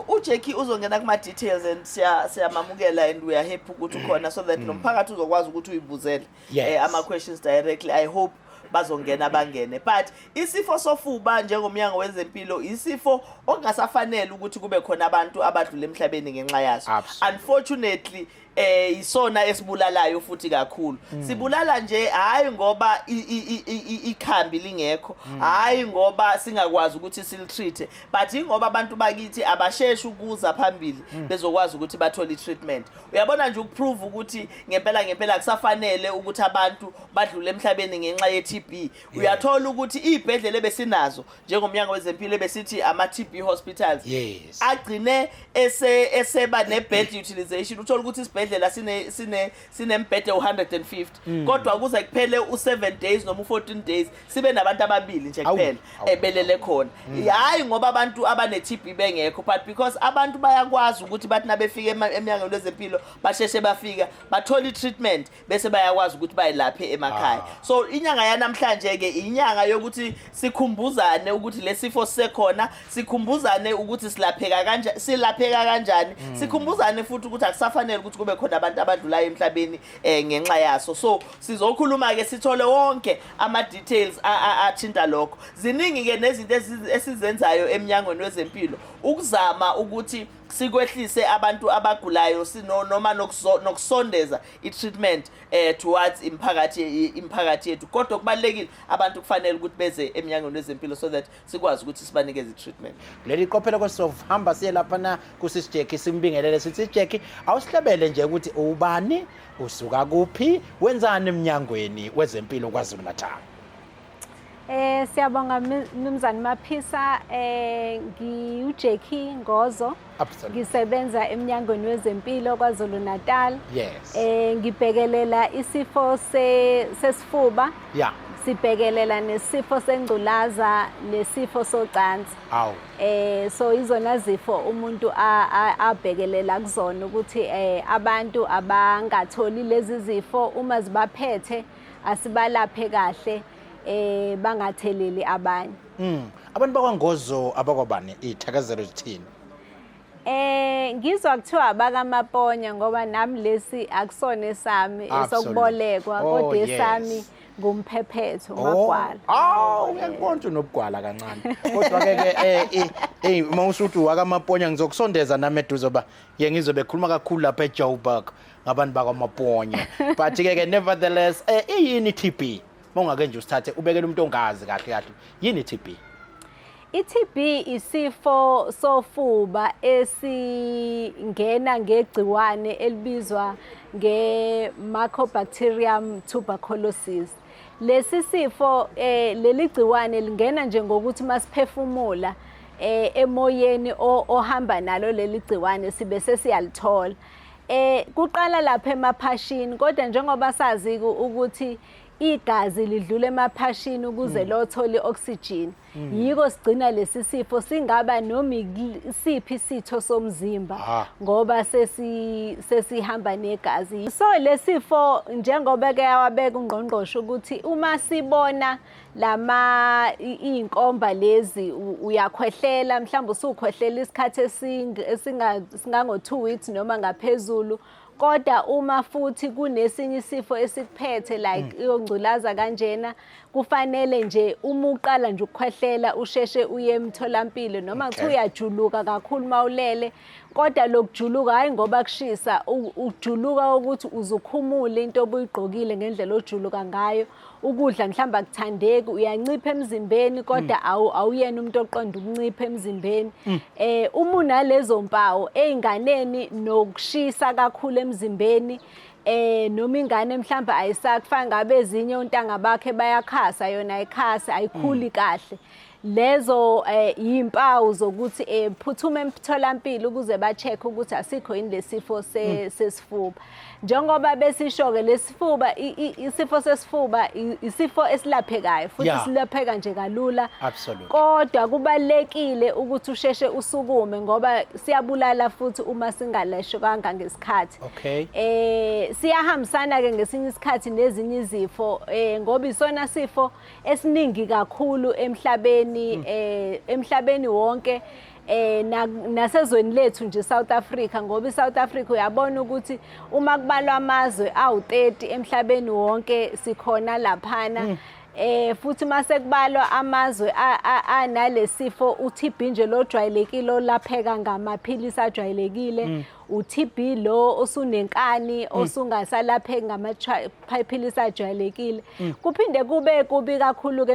UJackie uzongena kuma details and siyamamukela and we are happy ukuthi ukhona so that nomphakathi uzokwazi ukuthi uyibuzele ama questions directly. I hope Bazongena bangene, but isifo sofuba njengomnyango wezempilo isifo okungasafanele ukuthi kube khona abantu abadlula emhlabeni ngenxa yaso. Unfortunately isona esibulalayo futhi kakhulu. Sibulala nje hayi ngoba ikhambi lingekho, hayi ngoba singakwazi ukuthi silitreat, but ingoba abantu bakithi abasheshi ukuza phambili bezokwazi ukuthi bathole i-treatment. Uyabona nje ukuprove ukuthi ngempela ngempela kusafanele ukuthi abantu badlule emhlabeni ngenxa ye-TB. Uyathola ukuthi iy'bhedlela ebesinazo njengomnyango wezempilo ebesithi ama-TB hospitals agcine eseba ne-bed utilization. Uthola ukuthi isibhedlela sinembhede u-150, kodwa kuze kuphele u-7 days noma u-14 days sibe nabantu ababili nje kuphela ebelele khona. Hayi ngoba abantu abane-TB bengekho, but because abantu bayakwazi ukuthi bathi nabefika emnyangweni wezempilo basheshe bafika bathole i-treatment bese bayakwazi ukuthi bayilaphe emakhaya. So inyanga yanamhlanje ke inyanga yokuthi sikhumbuzane ukuthi lesifo sisekhona, sikhumbuzane ukuthi silapheka kanjani, silapheka kanjani, sikhumbuzane futhi ukuthi akusafanele ukuthi kube khona abantu abadlulayo emhlabeni ngenxa yaso. So sizokhuluma ke sithole wonke ama details athinta lokho. Ziningi ke nezinto esizenzayo emnyangweni wezempilo ukuzama ukuthi sikwehlise abantu abagulayo sino noma nokusondeza i-treatment towards imphakathi yethu. Kodwa kubalekile abantu kufanele ukuthi beze emnyangweni wezempilo so that sikwazi ukuthi sibanikeze i-treatment. Leli qophelo kwesohamba siye lapha na kusisi Jackie simbingelele sithi Jackie awusihlebele nje ukuthi ubani, usuka kuphi, wenzani emnyangweni wezempilo KwaZulu Natal. Siyabonga Mnumzane Maphisa. NgiuJackie Ngozo. Ngisebenza emnyangweni wezempilo KwaZulu Natal. Ngibhekelela isifo sesifuba. Sibhekelela nesifo sengculaza nesifo socansi. So izona zifo umuntu abhekelela kuzona ukuthi abantu abangatholi lezi zifo uma zibaphethe asibalaphe kahle bangatheleli abanye. Abantu bakwaNgozo abakwabani ithakazelo zithini? Ngizwa kuthiwa abakamaponya ngoba nami lesi akusona esami esokubolekwa, kodwa esami ngumphephetho magwala. Uyakubona unobugwala kancane. Kodwa ke ke mawusuthi wakamaponya ngizokusondeza nami eduze ba ye ngizobe khuluma kakhulu lapha eJoburg ngabantu bakamaponya. But ke nevertheless iyini TB? Mawungake nje usithathe ubekele umuntu ongazi kahle kahle yini TB? I-TB isifo sofuba esingena ngegciwane elibizwa nge-Mycobacterium tuberculosis. Lesi sifo leli gciwane lingena nje ngokuthi masiphefumula emoyeni ohamba nalo leli gciwane sibe sesiyalithola. Kuqala lapha emaphashini, kodwa njengoba sazi ukuthi igazi lidlula emaphashini ukuze lothole oxygen, yiko sigcina lesi sifo singaba noma isiphi isitho somzimba ngoba sesihamba negazi. So lesifo njengoba ke yawabeka ungqongqosho ukuthi uma sibona lama inkomba lezi uyakhwehlela, mhlawumbe usukhwehlela isikhathi esingango 2 weeks noma ngaphezulu, kodwa uma futhi kunesinye isifo esikuphethe like iyongculaza kanjena, kufanele nje uma uqala nje ukukhwehlela usheshe uye emtholampilo, noma kuthiwa uyajuluka kakhulu mawulele, kodwa lokujuluka hayi ngoba kushisa, ujuluka ukuthi uzukhumule into obuyigqokile ngendlela ojuluka ngayo, ukudla mhlawumbe akuthandeki, uyancipha emzimbeni kodwa awuyena umuntu oqonda ukuncipha emzimbeni. Uma unalezo mpawu eyinganeni nokushisa kakhulu emzimbeni, noma ingane mhlawumbe ayisakufanga ngabe ezinye ontanga bakhe bayakhasa, yona ayikhasi, ayikhuli kahle, lezo yimpawu zokuthi phuthume emtholampilo ukuze ba-check ukuthi asikho yini lesifo sesifuba. Njengoba besisho-ke lesifuba, isifo sesifuba isifo esilaphekayo futhi silapheka nje kalula, kodwa kubalekile ukuthi usheshe usukume ngoba siyabulala futhi uma singalashwanga ngesikhathi. Siyahambisana-ke ngesinye isikhathi nezinye izifo ngoba isona sifo esiningi kakhulu emhlabeni, emhlabeni wonke, nasezweni lethu nje South Africa, ngoba iSouth Africa uyabona ukuthi uma kubalwa amazwe awu-30 emhlabeni wonke sikhona laphana. Futhi mase kubalwa amazwe analesifo uTB nje lojwayelekile olapheka ngamaphilisi ajwayelekile, uTB lo osunenkani osungasalapheki ngamaphilisi ajwayelekile. Kuphinde kube kubi kakhulu ke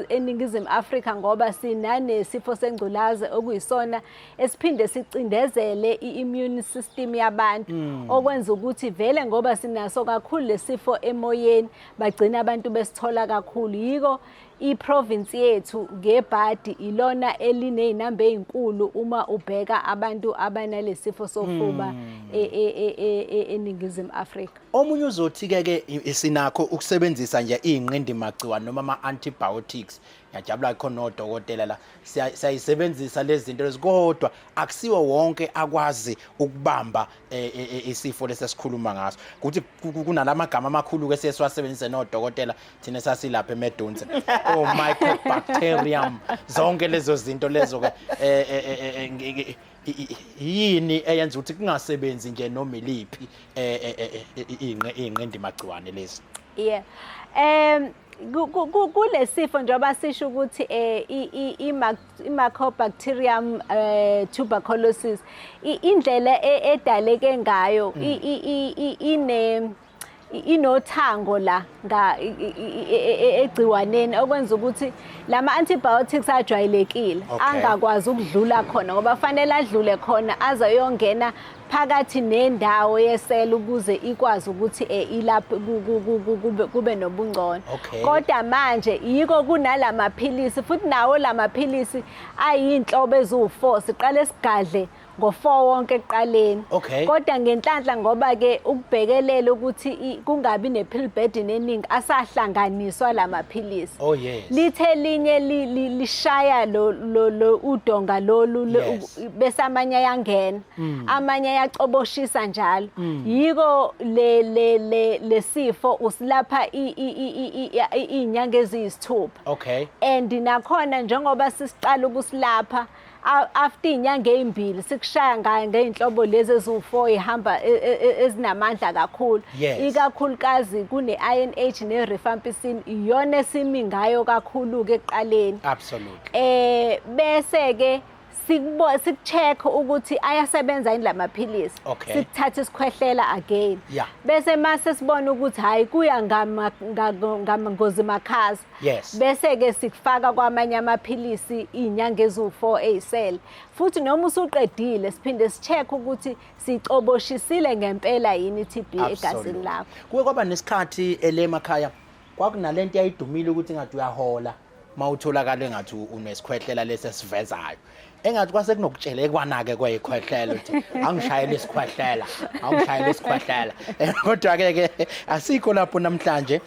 eNingizimu Afrika ngoba sinanesifo sengculazi okuyisona esiphinde sicindezele i-immune system yabantu, okwenza ukuthi vele ngoba sinaso kakhulu lesifo emoyeni bagcina abantu besithola kakhulu. Yiko i-province yethu ngebhadi ilona eliney'namba ey'nkulu uma ubheka abantu abanalesifo sofuba eNingizimu Afrika. Omunye uzothi-ke ke sinakho ukusebenzisa nje iy'nqindi magciwane noma ama-antibiotics. Ngiyajabula khona nodokotela la, siyayisebenzisa lezi zinto lezi, kodwa akusiwo wonke akwazi ukubamba isifo lesi esikhuluma ngaso. Kuthi kunalamagama amakhulu ke siye siwasebenzise nodokotela thina sasilapha eMedunse, o mycobacterium, zonke lezo zinto lezo ke yini eyenza ukuthi kungasebenzi nje noma iliphi iy'nqindi magciwane lezi? Yeah. Kulesifo njengoba sisho ukuthi i-mycobacterium tuberculosis, indlela edaleke ngayo inothango la egciwaneni okwenza ukuthi lama antibiotics ajwayelekile angakwazi ukudlula khona, ngoba fanele adlule khona aze ayongena phakathi nendawo yesela ukuze ikwazi ukuthi ilaphe kube nobungcono. Kodwa manje yiko kunalamaphilisi, futhi nawo lamaphilisi ayinhlobo eziwu4, siqale sigadle ngo4 wonke ekuqaleni. Kodwa ngenhlanhla ngoba ke ukubhekelela ukuthi kungabi ne-pill burden eningi asahlanganiswa lamaphilisi. Oh yes. Lithe linye lishaya lo udonga lolu bese amanye ayangena, amanye ayacoboshisa njalo. Yiko le le le lesifo usilapha izinyanga eziyisithupha. And nakhona njengoba sisiqala ukusilapha after inyanga ezimbili sikushaya ngey'nhlobo lezi eziwu4 ihamba ezinamandla kakhulu. Ikakhulukazi kune-INH ne-rifampicin, iyona esimi ngayo kakhulu-ke ekuqaleni. Absolutely. Bese ke sikucheck ukuthi ayasebenza yini lamaphilisi. Sikuthatha isikhwehlela again. Bese mase sibona ukuthi hayi kuya ngozi makhaza. Bese ke sikufaka kwamanye amaphilisi izinyanga eziwu4 ezisele. Futhi noma usuqedile siphinde sicheck ukuthi sicoboshisile ngempela yini iTB egazini lakho. Kuke kwaba nesikhathi elemakhaya kwakunalento eyayidumile ukuthi ngathi uyahola mawutholakala engathi unesikhwehlela lesi esivezayo. Engathi kwase kunokutshelekwana ke kweyikhwehlela ukuthi angishayele isikhwehlela, angishayele isikhwehlela. Kodwa ke ke asikho lapho namhlanje,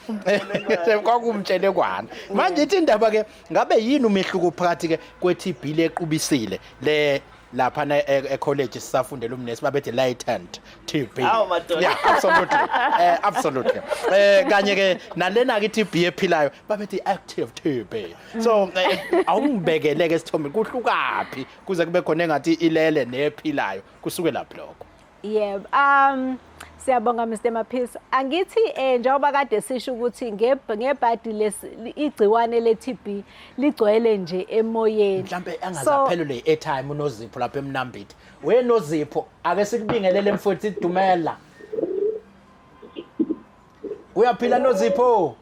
kwakumtshelekwana. Manje ithi indaba ke ngabe yini umehluko phakathi ke kwe-TB lequbisile le lapha e-college sisafundela umnesi babethi latent TB. Yeah, absolutely. Absolutely. Kanye ke nalena ke TB ephilayo babethi active TB. So awungibekele ke sithombe kuhlukaphi kuze kube khona engathi ilele nephilayo kusuke lapho lokho. Yebo. Siyabonga Mr Maphisa. Angithi njengoba kade sisho ukuthi ngebhadi igciwane le-TB ligcwele nje emoyeni. Mhlambe angazaphelwe le airtime uNozipho lapha eMnambithi. We Nozipho ake sikubingelele mfowethu idumela. Uyaphila Nozipho?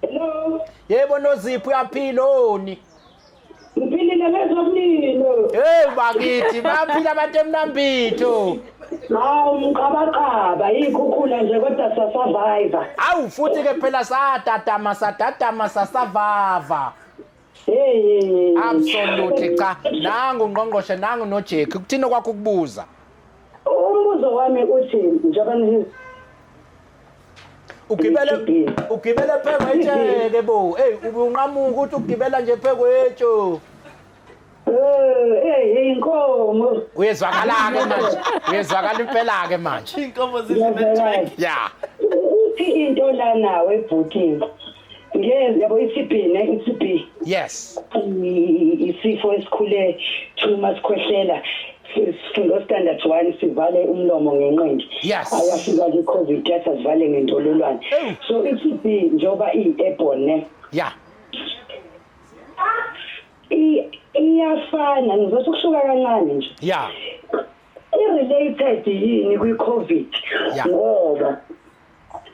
Hello. Yebo Nozipho uyaphila oni? Ngiphilile ngezomlilo. Hey bakithi baphila abantu eMnambitho. Hawu mqabaqaba ikhukhula nje kodwa sasurvive. Awu futhi ke phela sadatama sadatama sasavava. Hey. Absolutely cha nangu ungqongqoshe nangu noJack kuthina kwakho ukubuza. Umbuzo wami uthi njengoba ugibele phekwetshe ke bo. Hey ubunqamuka ukuthi ugibela nje phekwetshe. Hey inkomo. Uyezwakala ke manje. Uyezwakala impela ke manje. Inkomo zidle. Yeah. Uthi into la nawe ebhuking. Ngiyeza yabo iTB ne iTB. Yes. Isifo esikhule thuma sikhwehlela. Sifunde standard 1, sivale umlomo ngenqindi. Ayafika i-COVID, yathi asivale ngendololwane. So i-TB njengoba iyi-airborne ne, iyafana, ngizothi kusuka kancane nje. I-related yini kwi-COVID? Ngoba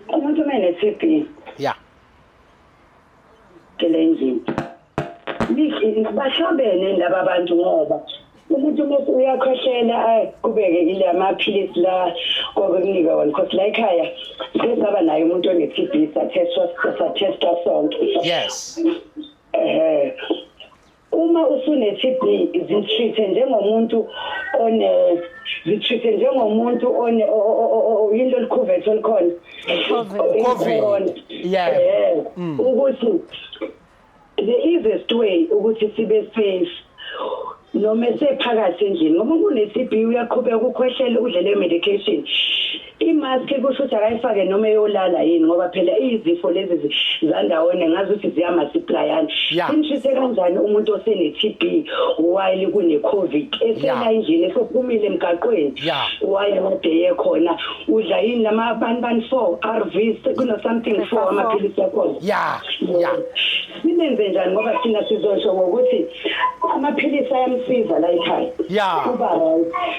umuntu uma ene-TB endlini bahlobene laba abantu, ngoba umuntu mase uyakhwehlela kubeke ile amaphilisi la kokunika wona, because la ekhaya sesaba naye umuntu one-TB, sathestwa sonke. Uma usune-TB zitreat njengomuntu one zitreat njengomuntu one yini lolu olukhona, COVID. Ukuthi the easiest way ukuthi sibe safe noma esephakathi endlini, ngoba une-TB uyaqhubeka ukukhwehlela, udle le medication, imask kusho ukuthi akayifake noma eyolala yini, ngoba phela izifo lezi zandawonye ngazi ukuthi ziyamultiplyana. Simshise kanjani umuntu osene-TB while kune-COVID esela endlini, esephumile emgaqweni, while kade yekhona udla yini lama bani 4 RVs kuno something 4 amaphilisi akhona. Simenze njani? Ngoba thina sizosho ngokuthi amaphilisi ayamsiza la ekhaya kuba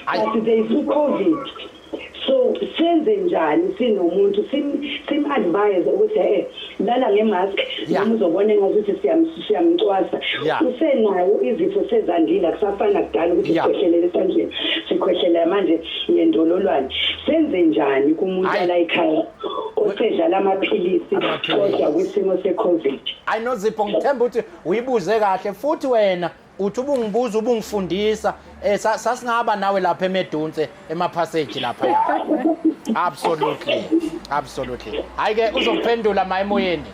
right, but there is COVID. So senze njani sinomuntu sim-advise ukuthi lala ngemask, noma uzobona engazuthi siyamcwasa, usenayo izifo sezandile, akusafana kudala ukuthi sikhwehlelele esandleni, sikhwehlela manje ngendololwane. Senze njani kumuntu ala ekhaya osedlala amaphilisi kodwa kwisimo se-COVID? Ayi Nozipho, ngithemba ukuthi uyibuze kahle futhi wena uthi ubungibuza ubungifundisa, sasingaba nawe lapha eMedunse emapassage lapha. Absolutely, absolutely. Hayi ke uzokuphendula ma emoyeni.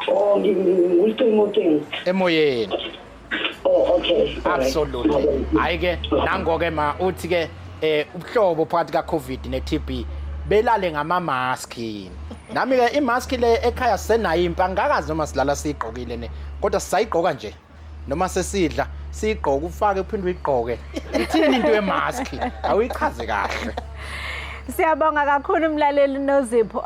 Oh, ngilucingo emoyeni. Oh, okay. Absolutely. Hayi ke nango ke ma uthi ke ubuhlobo phakathi ka COVID ne TB belale ngama mask. Nami ke imask le ekhaya senayo impa, ngakazi noma silala siyigqokile ne, kodwa sisayigqoka nje noma sesidla siyigqoke, ufake uphinde uyigqoke. Ithini into yemask? Awuyichaze kahle. Siyabonga kakhulu umlaleli Nozipho.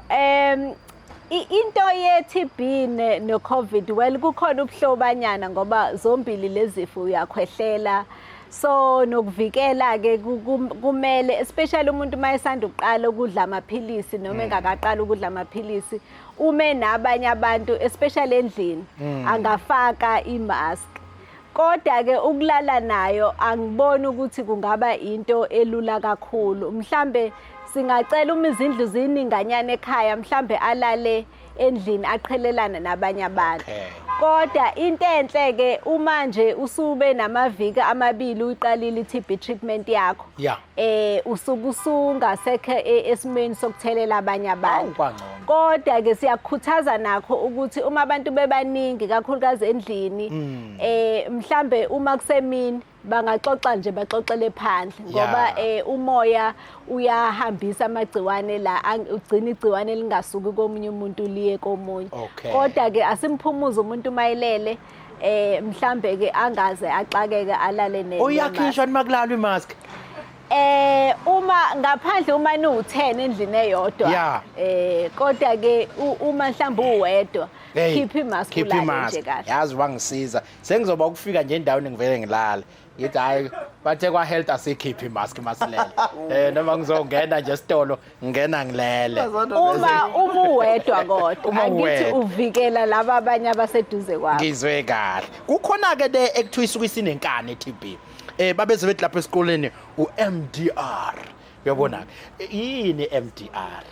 Into ye-TB no-COVID, well kukhona ubuhlobanyana ngoba zombili lezifo uyakhwehlela. So nokuvikela ke kumele, especially umuntu mayesanda ukuqala ukudla amaphilisi noma engakaqala ukudla amaphilisi, ume nabanye abantu especially endlini angafaka imask. Kodwa ke ukulala nayo angiboni ukuthi kungaba into elula kakhulu. Mhlambe singacela uma izindlu zininganyana ekhaya, mhlambe alale endlini aqhelelana nabanye abantu. Kodwa into enhle ke uma nje usube namaviki amabili uyiqalile i-TB treatment yakho, usuke usungasekho esimweni sokuthelela abanye abantu. Kodwa ke siyakhuthaza nakho ukuthi uma abantu bebaningi kakhulukazi endlini, mhlambe uma kusemini bangaxoxa nje, baxoxele phandle, ngoba umoya uyahambisa amagciwane la, ugcina igciwane lingasuki komunye umuntu liye komunye. Kodwa ke asimphumuze umuntu mayilele, mhlambe ke angaze axakeke alale ne. Uyakhishwa nima kulalwa imask? Uma ngaphandle uma niwu-10 endlini eyodwa, kodwa ke uma mhlawumbe uwedwa, khipha imask ulale nje kahle. Yazi wangisiza, sengizoba ukufika nje endaweni ngivele ngilale. Ngithi hayi bathe kwa health asikhiphe imask masilele. Noma ngizongena nje esitolo ngena ngilele. Uma uwedwa kodwa angithi uvikela laba abanye abaseduze kwakho. Ngizwe kahle. Kukhona ke le ekuthiwa isuke isinenkani e-TB. Babeze bethi lapha esikoleni u-MDR. Uyabona ke yini MDR?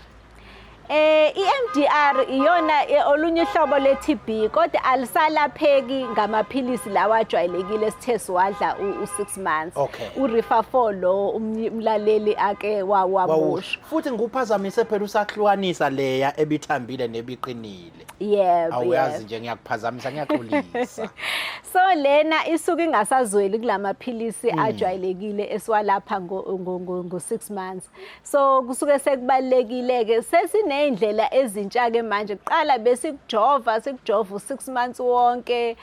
I-MDR iyona olunye uhlobo le-TB, kodwa alisalapheki ngamaphilisi lawa ajwayelekile esithe siwadla u-6 months. U-Rifa 4 lo umlaleli ake wawabusha. Futhi ngikuphazamise phela usahlukanisa leya ebithambile nebiqinile. Yebo. Awuyazi nje ngiyakuphazamisa, ngiyaxolisa. So lena isuke ingasazweli kulamaphilisi ajwayelekile esiwalapha ngo 6 months. So kusuke sekubalekile ke sesinezindlela ezintsha ke manje. Kuqala besikujova sikujova u6 months wonke,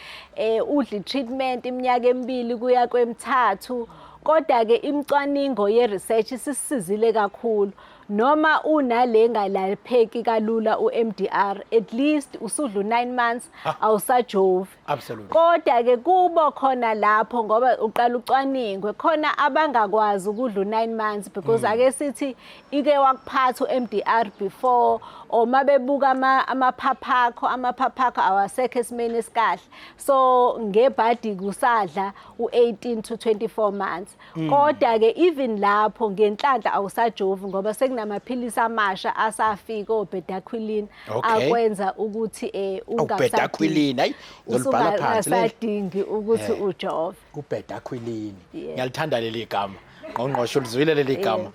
udla treatment iminyaka emibili kuya kwemithathu. Kodwa ke imicwaningo ye research isisizile kakhulu. Noma unale ngalapheki kalula uMDR, at least usudla 9 months awusajovi. Absolutely. Kodwa ke kubo khona lapho ngoba uqala ucwaningwe khona abangakwazi ukudla u9 months because ake sithi ike wakuphatha uMDR before, or mabebuka amaphapha akho awasekho esimeni esikahle, so ngebhadi kusadla u18 to 24 months. Kodwa ke even lapho ngenhlanhla awusajovi ngoba sekunamaphilisi amasha asafika, obedaquiline, akwenza ukuthi Ubedaquiline, hayi, ngizolibhala phansi leli. Ungasadingi ukuthi ujove. Ubedaquiline. Yeah. Ngiyalithanda leli gama. Ngqongqoshe, ulizwile leli gama?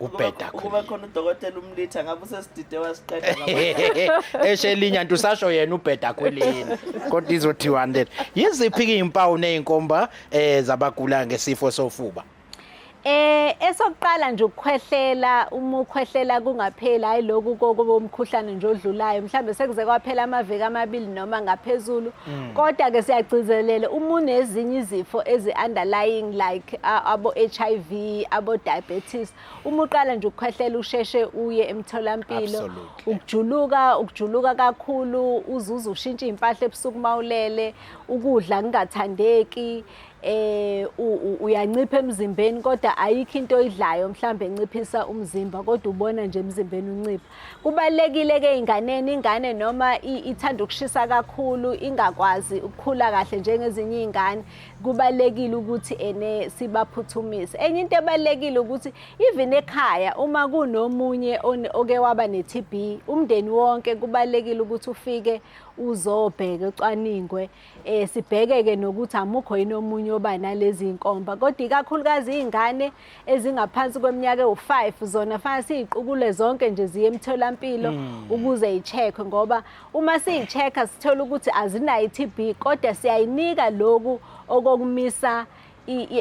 Ubheda Ukuba khona udokotela umlitha ngabe usesidide wasiqeda ngabo. Eshe elinye nto usasho yena ubedaquiline, kodwa izothiwani leli? Yiziphi ke izimpawu nezinkomba zabagula ngesifo sofuba? Esokuqala nje ukukhwehlela. Uma ukhwehlela kungapheli, hayi lokhu kokuba umkhuhlane nje odlulayo, mhlambe sekuze kwaphela amaviki 2 noma ngaphezulu. Kodwa ke siyagcizelela, uma unezinye izifo ezi underlying like abo HIV, abo diabetes, uma uqala nje ukukhwehlela usheshe uye emtholampilo. Ukujuluka kakhulu, uzuze ushintshe impahla ebusuku mawulele, ukudla kungathandeki, uyancipha emzimbeni kodwa ayikho into oyidlayo mhlambe enciphisa umzimba, kodwa ubona nje emzimbeni uncipha. Kubalekile ke inganeni, ingane noma ithanda ukushisa kakhulu, ingakwazi ukukhula kahle njengezinye izingane, kubalekile ukuthi ene sibaphuthumise. Enye into ebalekile ukuthi even ekhaya uma kunomunye oke waba ne-TB, umndeni wonke kubalekile ukuthi ufike uzobheka, ucwaningwe, sibheke ke nokuthi amukho yini omunye oba nalezi inkomba. Kodwa ikakhulukazi izingane ezingaphansi kweminyaka ewu5 zona fanele siziqukule zonke nje ziye emtholampilo ukuze icheckwe, ngoba uma siyichecka sithola ukuthi azinayo i-TB, kodwa siyayinika lokhu okokumisa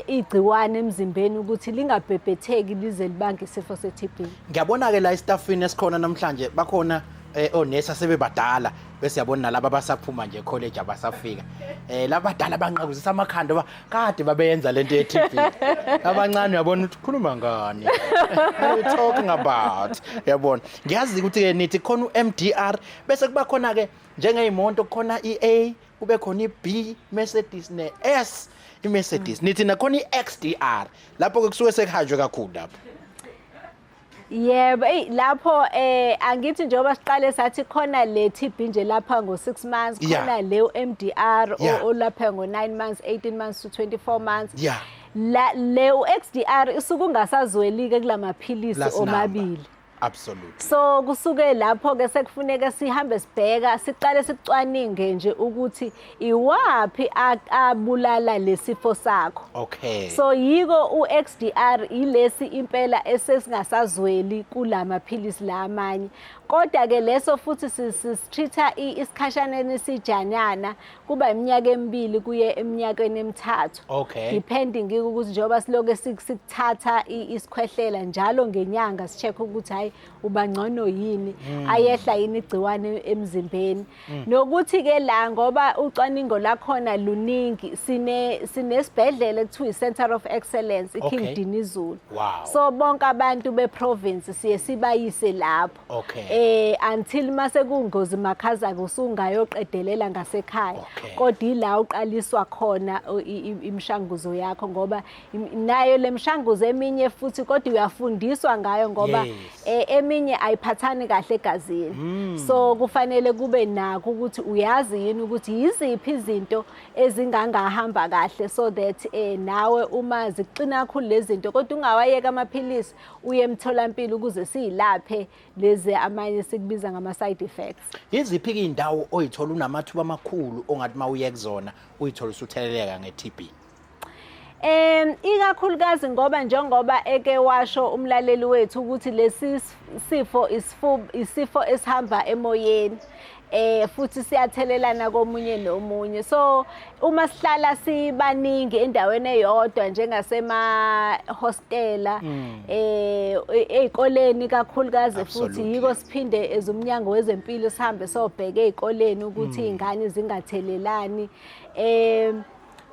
igciwane emzimbeni ukuthi lingabhebhetheki lize libange isifo se-TB. Ngiyabona ke la estaffini esikhona namhlanje bakhona onesi asebebadala, bese yabona nalabo abasaphuma nje college abasafika. Labadala banqakuzisa amakhanda ba kade babeyenza lento ye-TB. Abancane uyabona ukuthi khuluma ngani. What are you talking about? Yabona. Ngiyazi ukuthi ke nithi khona uMDR, bese kuba khona ke njengezimoto khona iA, kube khona iB Mercedes ne-S iMercedes. Nithi nakhona iXDR. Lapho ke kusuke sekuhanjwe kakhulu lapho. Yebo, ey lapho angithi njengoba siqale sathi khona le TB nje lapha ngo 6 months, khona le MDR olapha ngo 9 months, 18 months to 24 months. La le XDR isuke ungasazweli ke kulamaphilisi Last number. omabili. Absolutely. So kusuke lapho ke sekufuneka sihambe sibheka, siqale sicwaninge nje ukuthi iwapi abulala lesifo sakho. So yiko uXDR ilesi impela esesingasazweli kulamaphilisi la amanye. Kodwa ke leso futhi sisitreata isikhashana esijanyana, kuba iminyaka 2 kuye eminyakeni 3. Depending ukuthi njengoba siloke sikuthatha isikhwehlela njalo ngenyanga, sicheck ukuthi hayi uba ngcono yini, ayehla yini igciwane emzimbeni. Nokuthi ke la ngoba ucwaningo lakhona luningi, sinesibhedlela ekuthiwa i-Center of Excellence, i-King Dinizulu. So bonke abantu beprovince siye sibayise lapho. Until mase kungozi makhaza usungayoqedelela ngasekhaya. Kodwa ila uqaliswa khona imishanguzo yakho, ngoba nayo lemshanguzo eminye futhi kodwa uyafundiswa ngayo ngoba eminye ayiphathani kahle egazini. So kufanele kube nakho ukuthi uyazi yini ukuthi yiziphi izinto ezingangahamba kahle, so that nawe uma zixina kakhulu lezi zinto kodwa ungawayeka amaphilisi, uye emtholampilo ukuze siyilaphe lezi amanye sikubiza ngama side effects. Yiziphi ke indawo oyithola unamathuba amakhulu ongathi mawuye kuzona uyithola usutheleleka nge-TB? Ikakhulukazi ngoba njengoba eke washo umlaleli wethu ukuthi lesi sifo isifo esihamba emoyeni, futhi siyathelelana komunye nomunye. So uma sihlala sibaningi endaweni eyodwa njengasema hostela, ezikoleni kakhulukazi futhi, yiko siphinde ezumnyango wezempilo sihambe sobheke ezikoleni ukuthi izingane zingathelelani.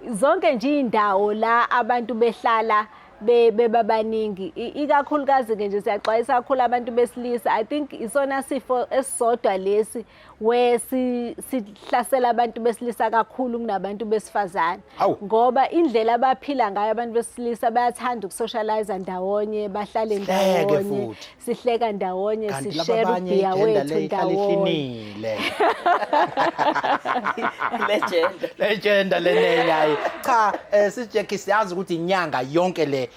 Zonke nje indawo la abantu behlala bebabaningi, ikakhulukazi ke nje siyaxwayisa kakhulu abantu besilisa. I think isona sifo esisodwa lesi we sihlasela abantu besilisa kakhulu kunabantu besifazane, ngoba indlela abaphila ngayo abantu besilisa, bayathanda ukusocialize ndawonye, bahlale ndawonye, sihleka ndawonye, sishare ubhiya wethu ndawonye. Legend, legend lenenyayi. Cha, sisi siyazi ukuthi inyanga yonke le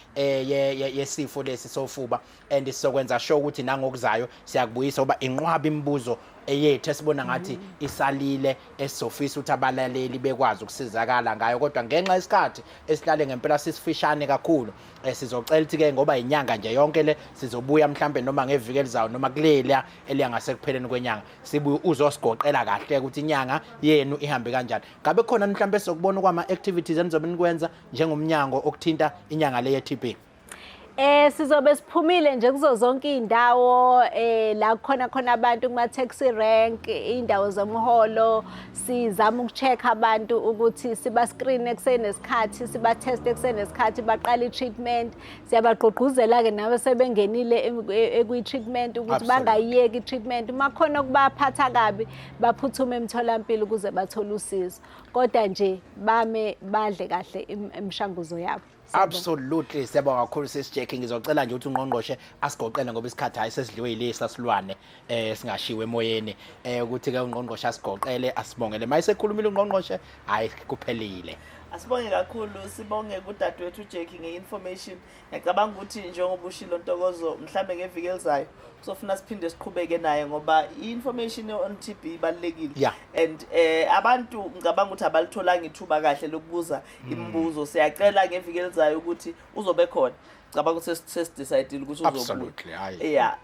yesifo lesi sofuba, and sizokwenza sure ukuthi nangokuzayo siyakubuyisa, ngoba inqwaba imibuzo eyethu esibona ngathi isalile esizofisa ukuthi abalaleli bekwazi ukusizakala ngayo, kodwa ngenxa yesikhathi esihlale ngempela sisifishane kakhulu, sizocela ukuthi ke ngoba inyanga nje yonke le sizobuya mhlambe noma ngeviki elizayo noma kuleliya eliya ngasekupheleni kwenyanga, sibuye uzosigoqela kahle ukuthi inyanga yenu ihambe kanjani. Ngabe khona mhlambe sokubona kwama activities enizobe nikwenza njengomnyango okuthinta inyanga le ye-TB? Sizobe siphumile nje kuzo zonke indawo la khona khona abantu kuma taxi rank, indawo zomholo, sizama ukucheck abantu ukuthi siba screen kusenesikhathi, siba test kusenesikhathi, baqala i-treatment. Siyabagqugquzela ke nawe sebengenile ekwi treatment ukuthi bangayiyeki i-treatment, uma khona kubaphatha kabi baphuthume emtholampilo ukuze bathole usizo, kodwa nje bame badle kahle imishanguzo yabo. Absolutely, siyabonga kakhulu sisi Jackie. Ngizocela nje ukuthi ungqongqoshe asigoqele ngoba isikhathi hayi sesidliwe yilesa silwane singashiwe emoyeni, ukuthi ke ungqongqoshe asigoqele, asibongele. Mayisekhulumile ungqongqoshe, hayi kuphelile. Asibonge kakhulu, sibonge kudadewethu Jackie nge-information. Ngiyacabanga ukuthi njengoba ushilo Ntokozo, mhlambe ngeviki elizayo kusofuna siphinde siqhubeke naye, ngoba i-information on TB ibalulekile. And abantu ngicabanga ukuthi abalitholanga ithuba kahle lokubuza imibuzo. Siyacela ngeviki elizayo ukuthi uzobe khona. Ngicabanga ukuthi sesidecidile ukuthi uzobuya. Yeah,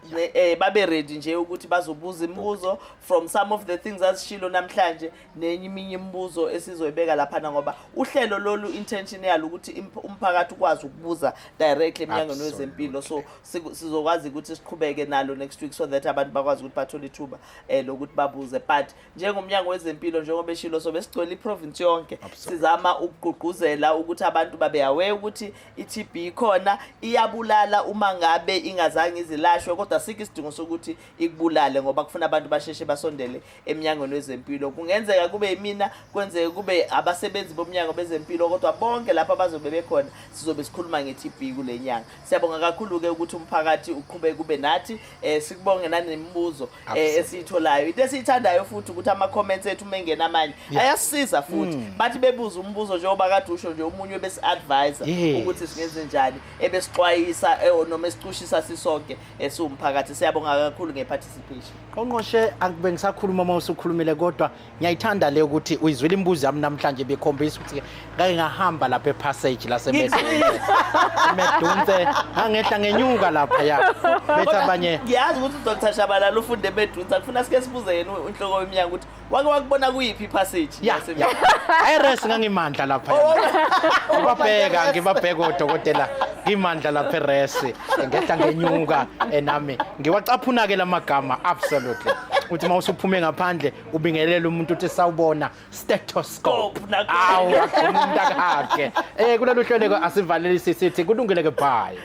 babe ready nje ukuthi bazobuza imibuzo from some of the things azishilo namhlanje, nenye iminye imibuzo esizoyibeka laphana, ngoba uhlelo lolu intention yalo ukuthi umphakathi ukwazi ukubuza directly emnyangweni wezempilo. So sizokwazi ukuthi siqhubeke nalo next week so that abantu bakwazi ukuthi bathole ithuba lokuthi babuze. But njengomnyango wezempilo, njengoba eshilo, sobe sigcwele iprovince yonke, sizama ukugqugquzela ukuthi abantu babe aware ukuthi i-TB ikhona, iyabulala uma ngabe ingazange izilashwe, kodwa sikho isidingo sokuthi ikubulale, ngoba kufuna abantu basheshe basondele emnyangweni wezempilo. Kungenzeka kube yimina, kwenzeke kube abasebenzi bomnyango bezempilo, kodwa bonke lapha bazobe bekhona sizobe sikhuluma nge-TB kule nyanga. Siyabonga kakhulu-ke ukuthi umphakathi uqhubeke kube nathi, sikubonge nanemibuzo esiyitholayo. Into esiyithandayo futhi ukuthi ama-comments ethu uma engena amanye ayasisiza futhi, bathi bebuza umbuzo njengoba kade usho nje, omunye besi-advise ukuthi singenze njani, ebesixwayisa noma esicushisa sisonke esiwumphakathi. Siyabonga kakhulu nge-participation. Ngqongqoshe, akube ngisakhuluma uma usukhulumile, kodwa ngiyayithanda le ukuthi uyizwile imibuzo yami namhlanje, bekhombisa ukuthi ngake ngahamba lapha epassage laseMedunse, Medunse ngangehla ngenyuka lapha ya bethi abanye. Ngiyazi ukuthi uDr Shabalala ufunde eMedunse, akufuna sike sibuze yena inhloko yomnyango ukuthi wake wakubona kuyiphi ipassage yaseMedunse. Ayires ngangimandla lapha. Ngibabheka ngibabheka odokotela ngimandla lapha eresi, ngehla ngenyuka nami ngiwacaphuna ke lamagama. Absolutely, uthi uma usuphume ngaphandle ubingelela umuntu uthi sawubona stethoscope, awu umuntu akakhe. Kulolu hlelo asivalelisi sithi kulungile ke, bye.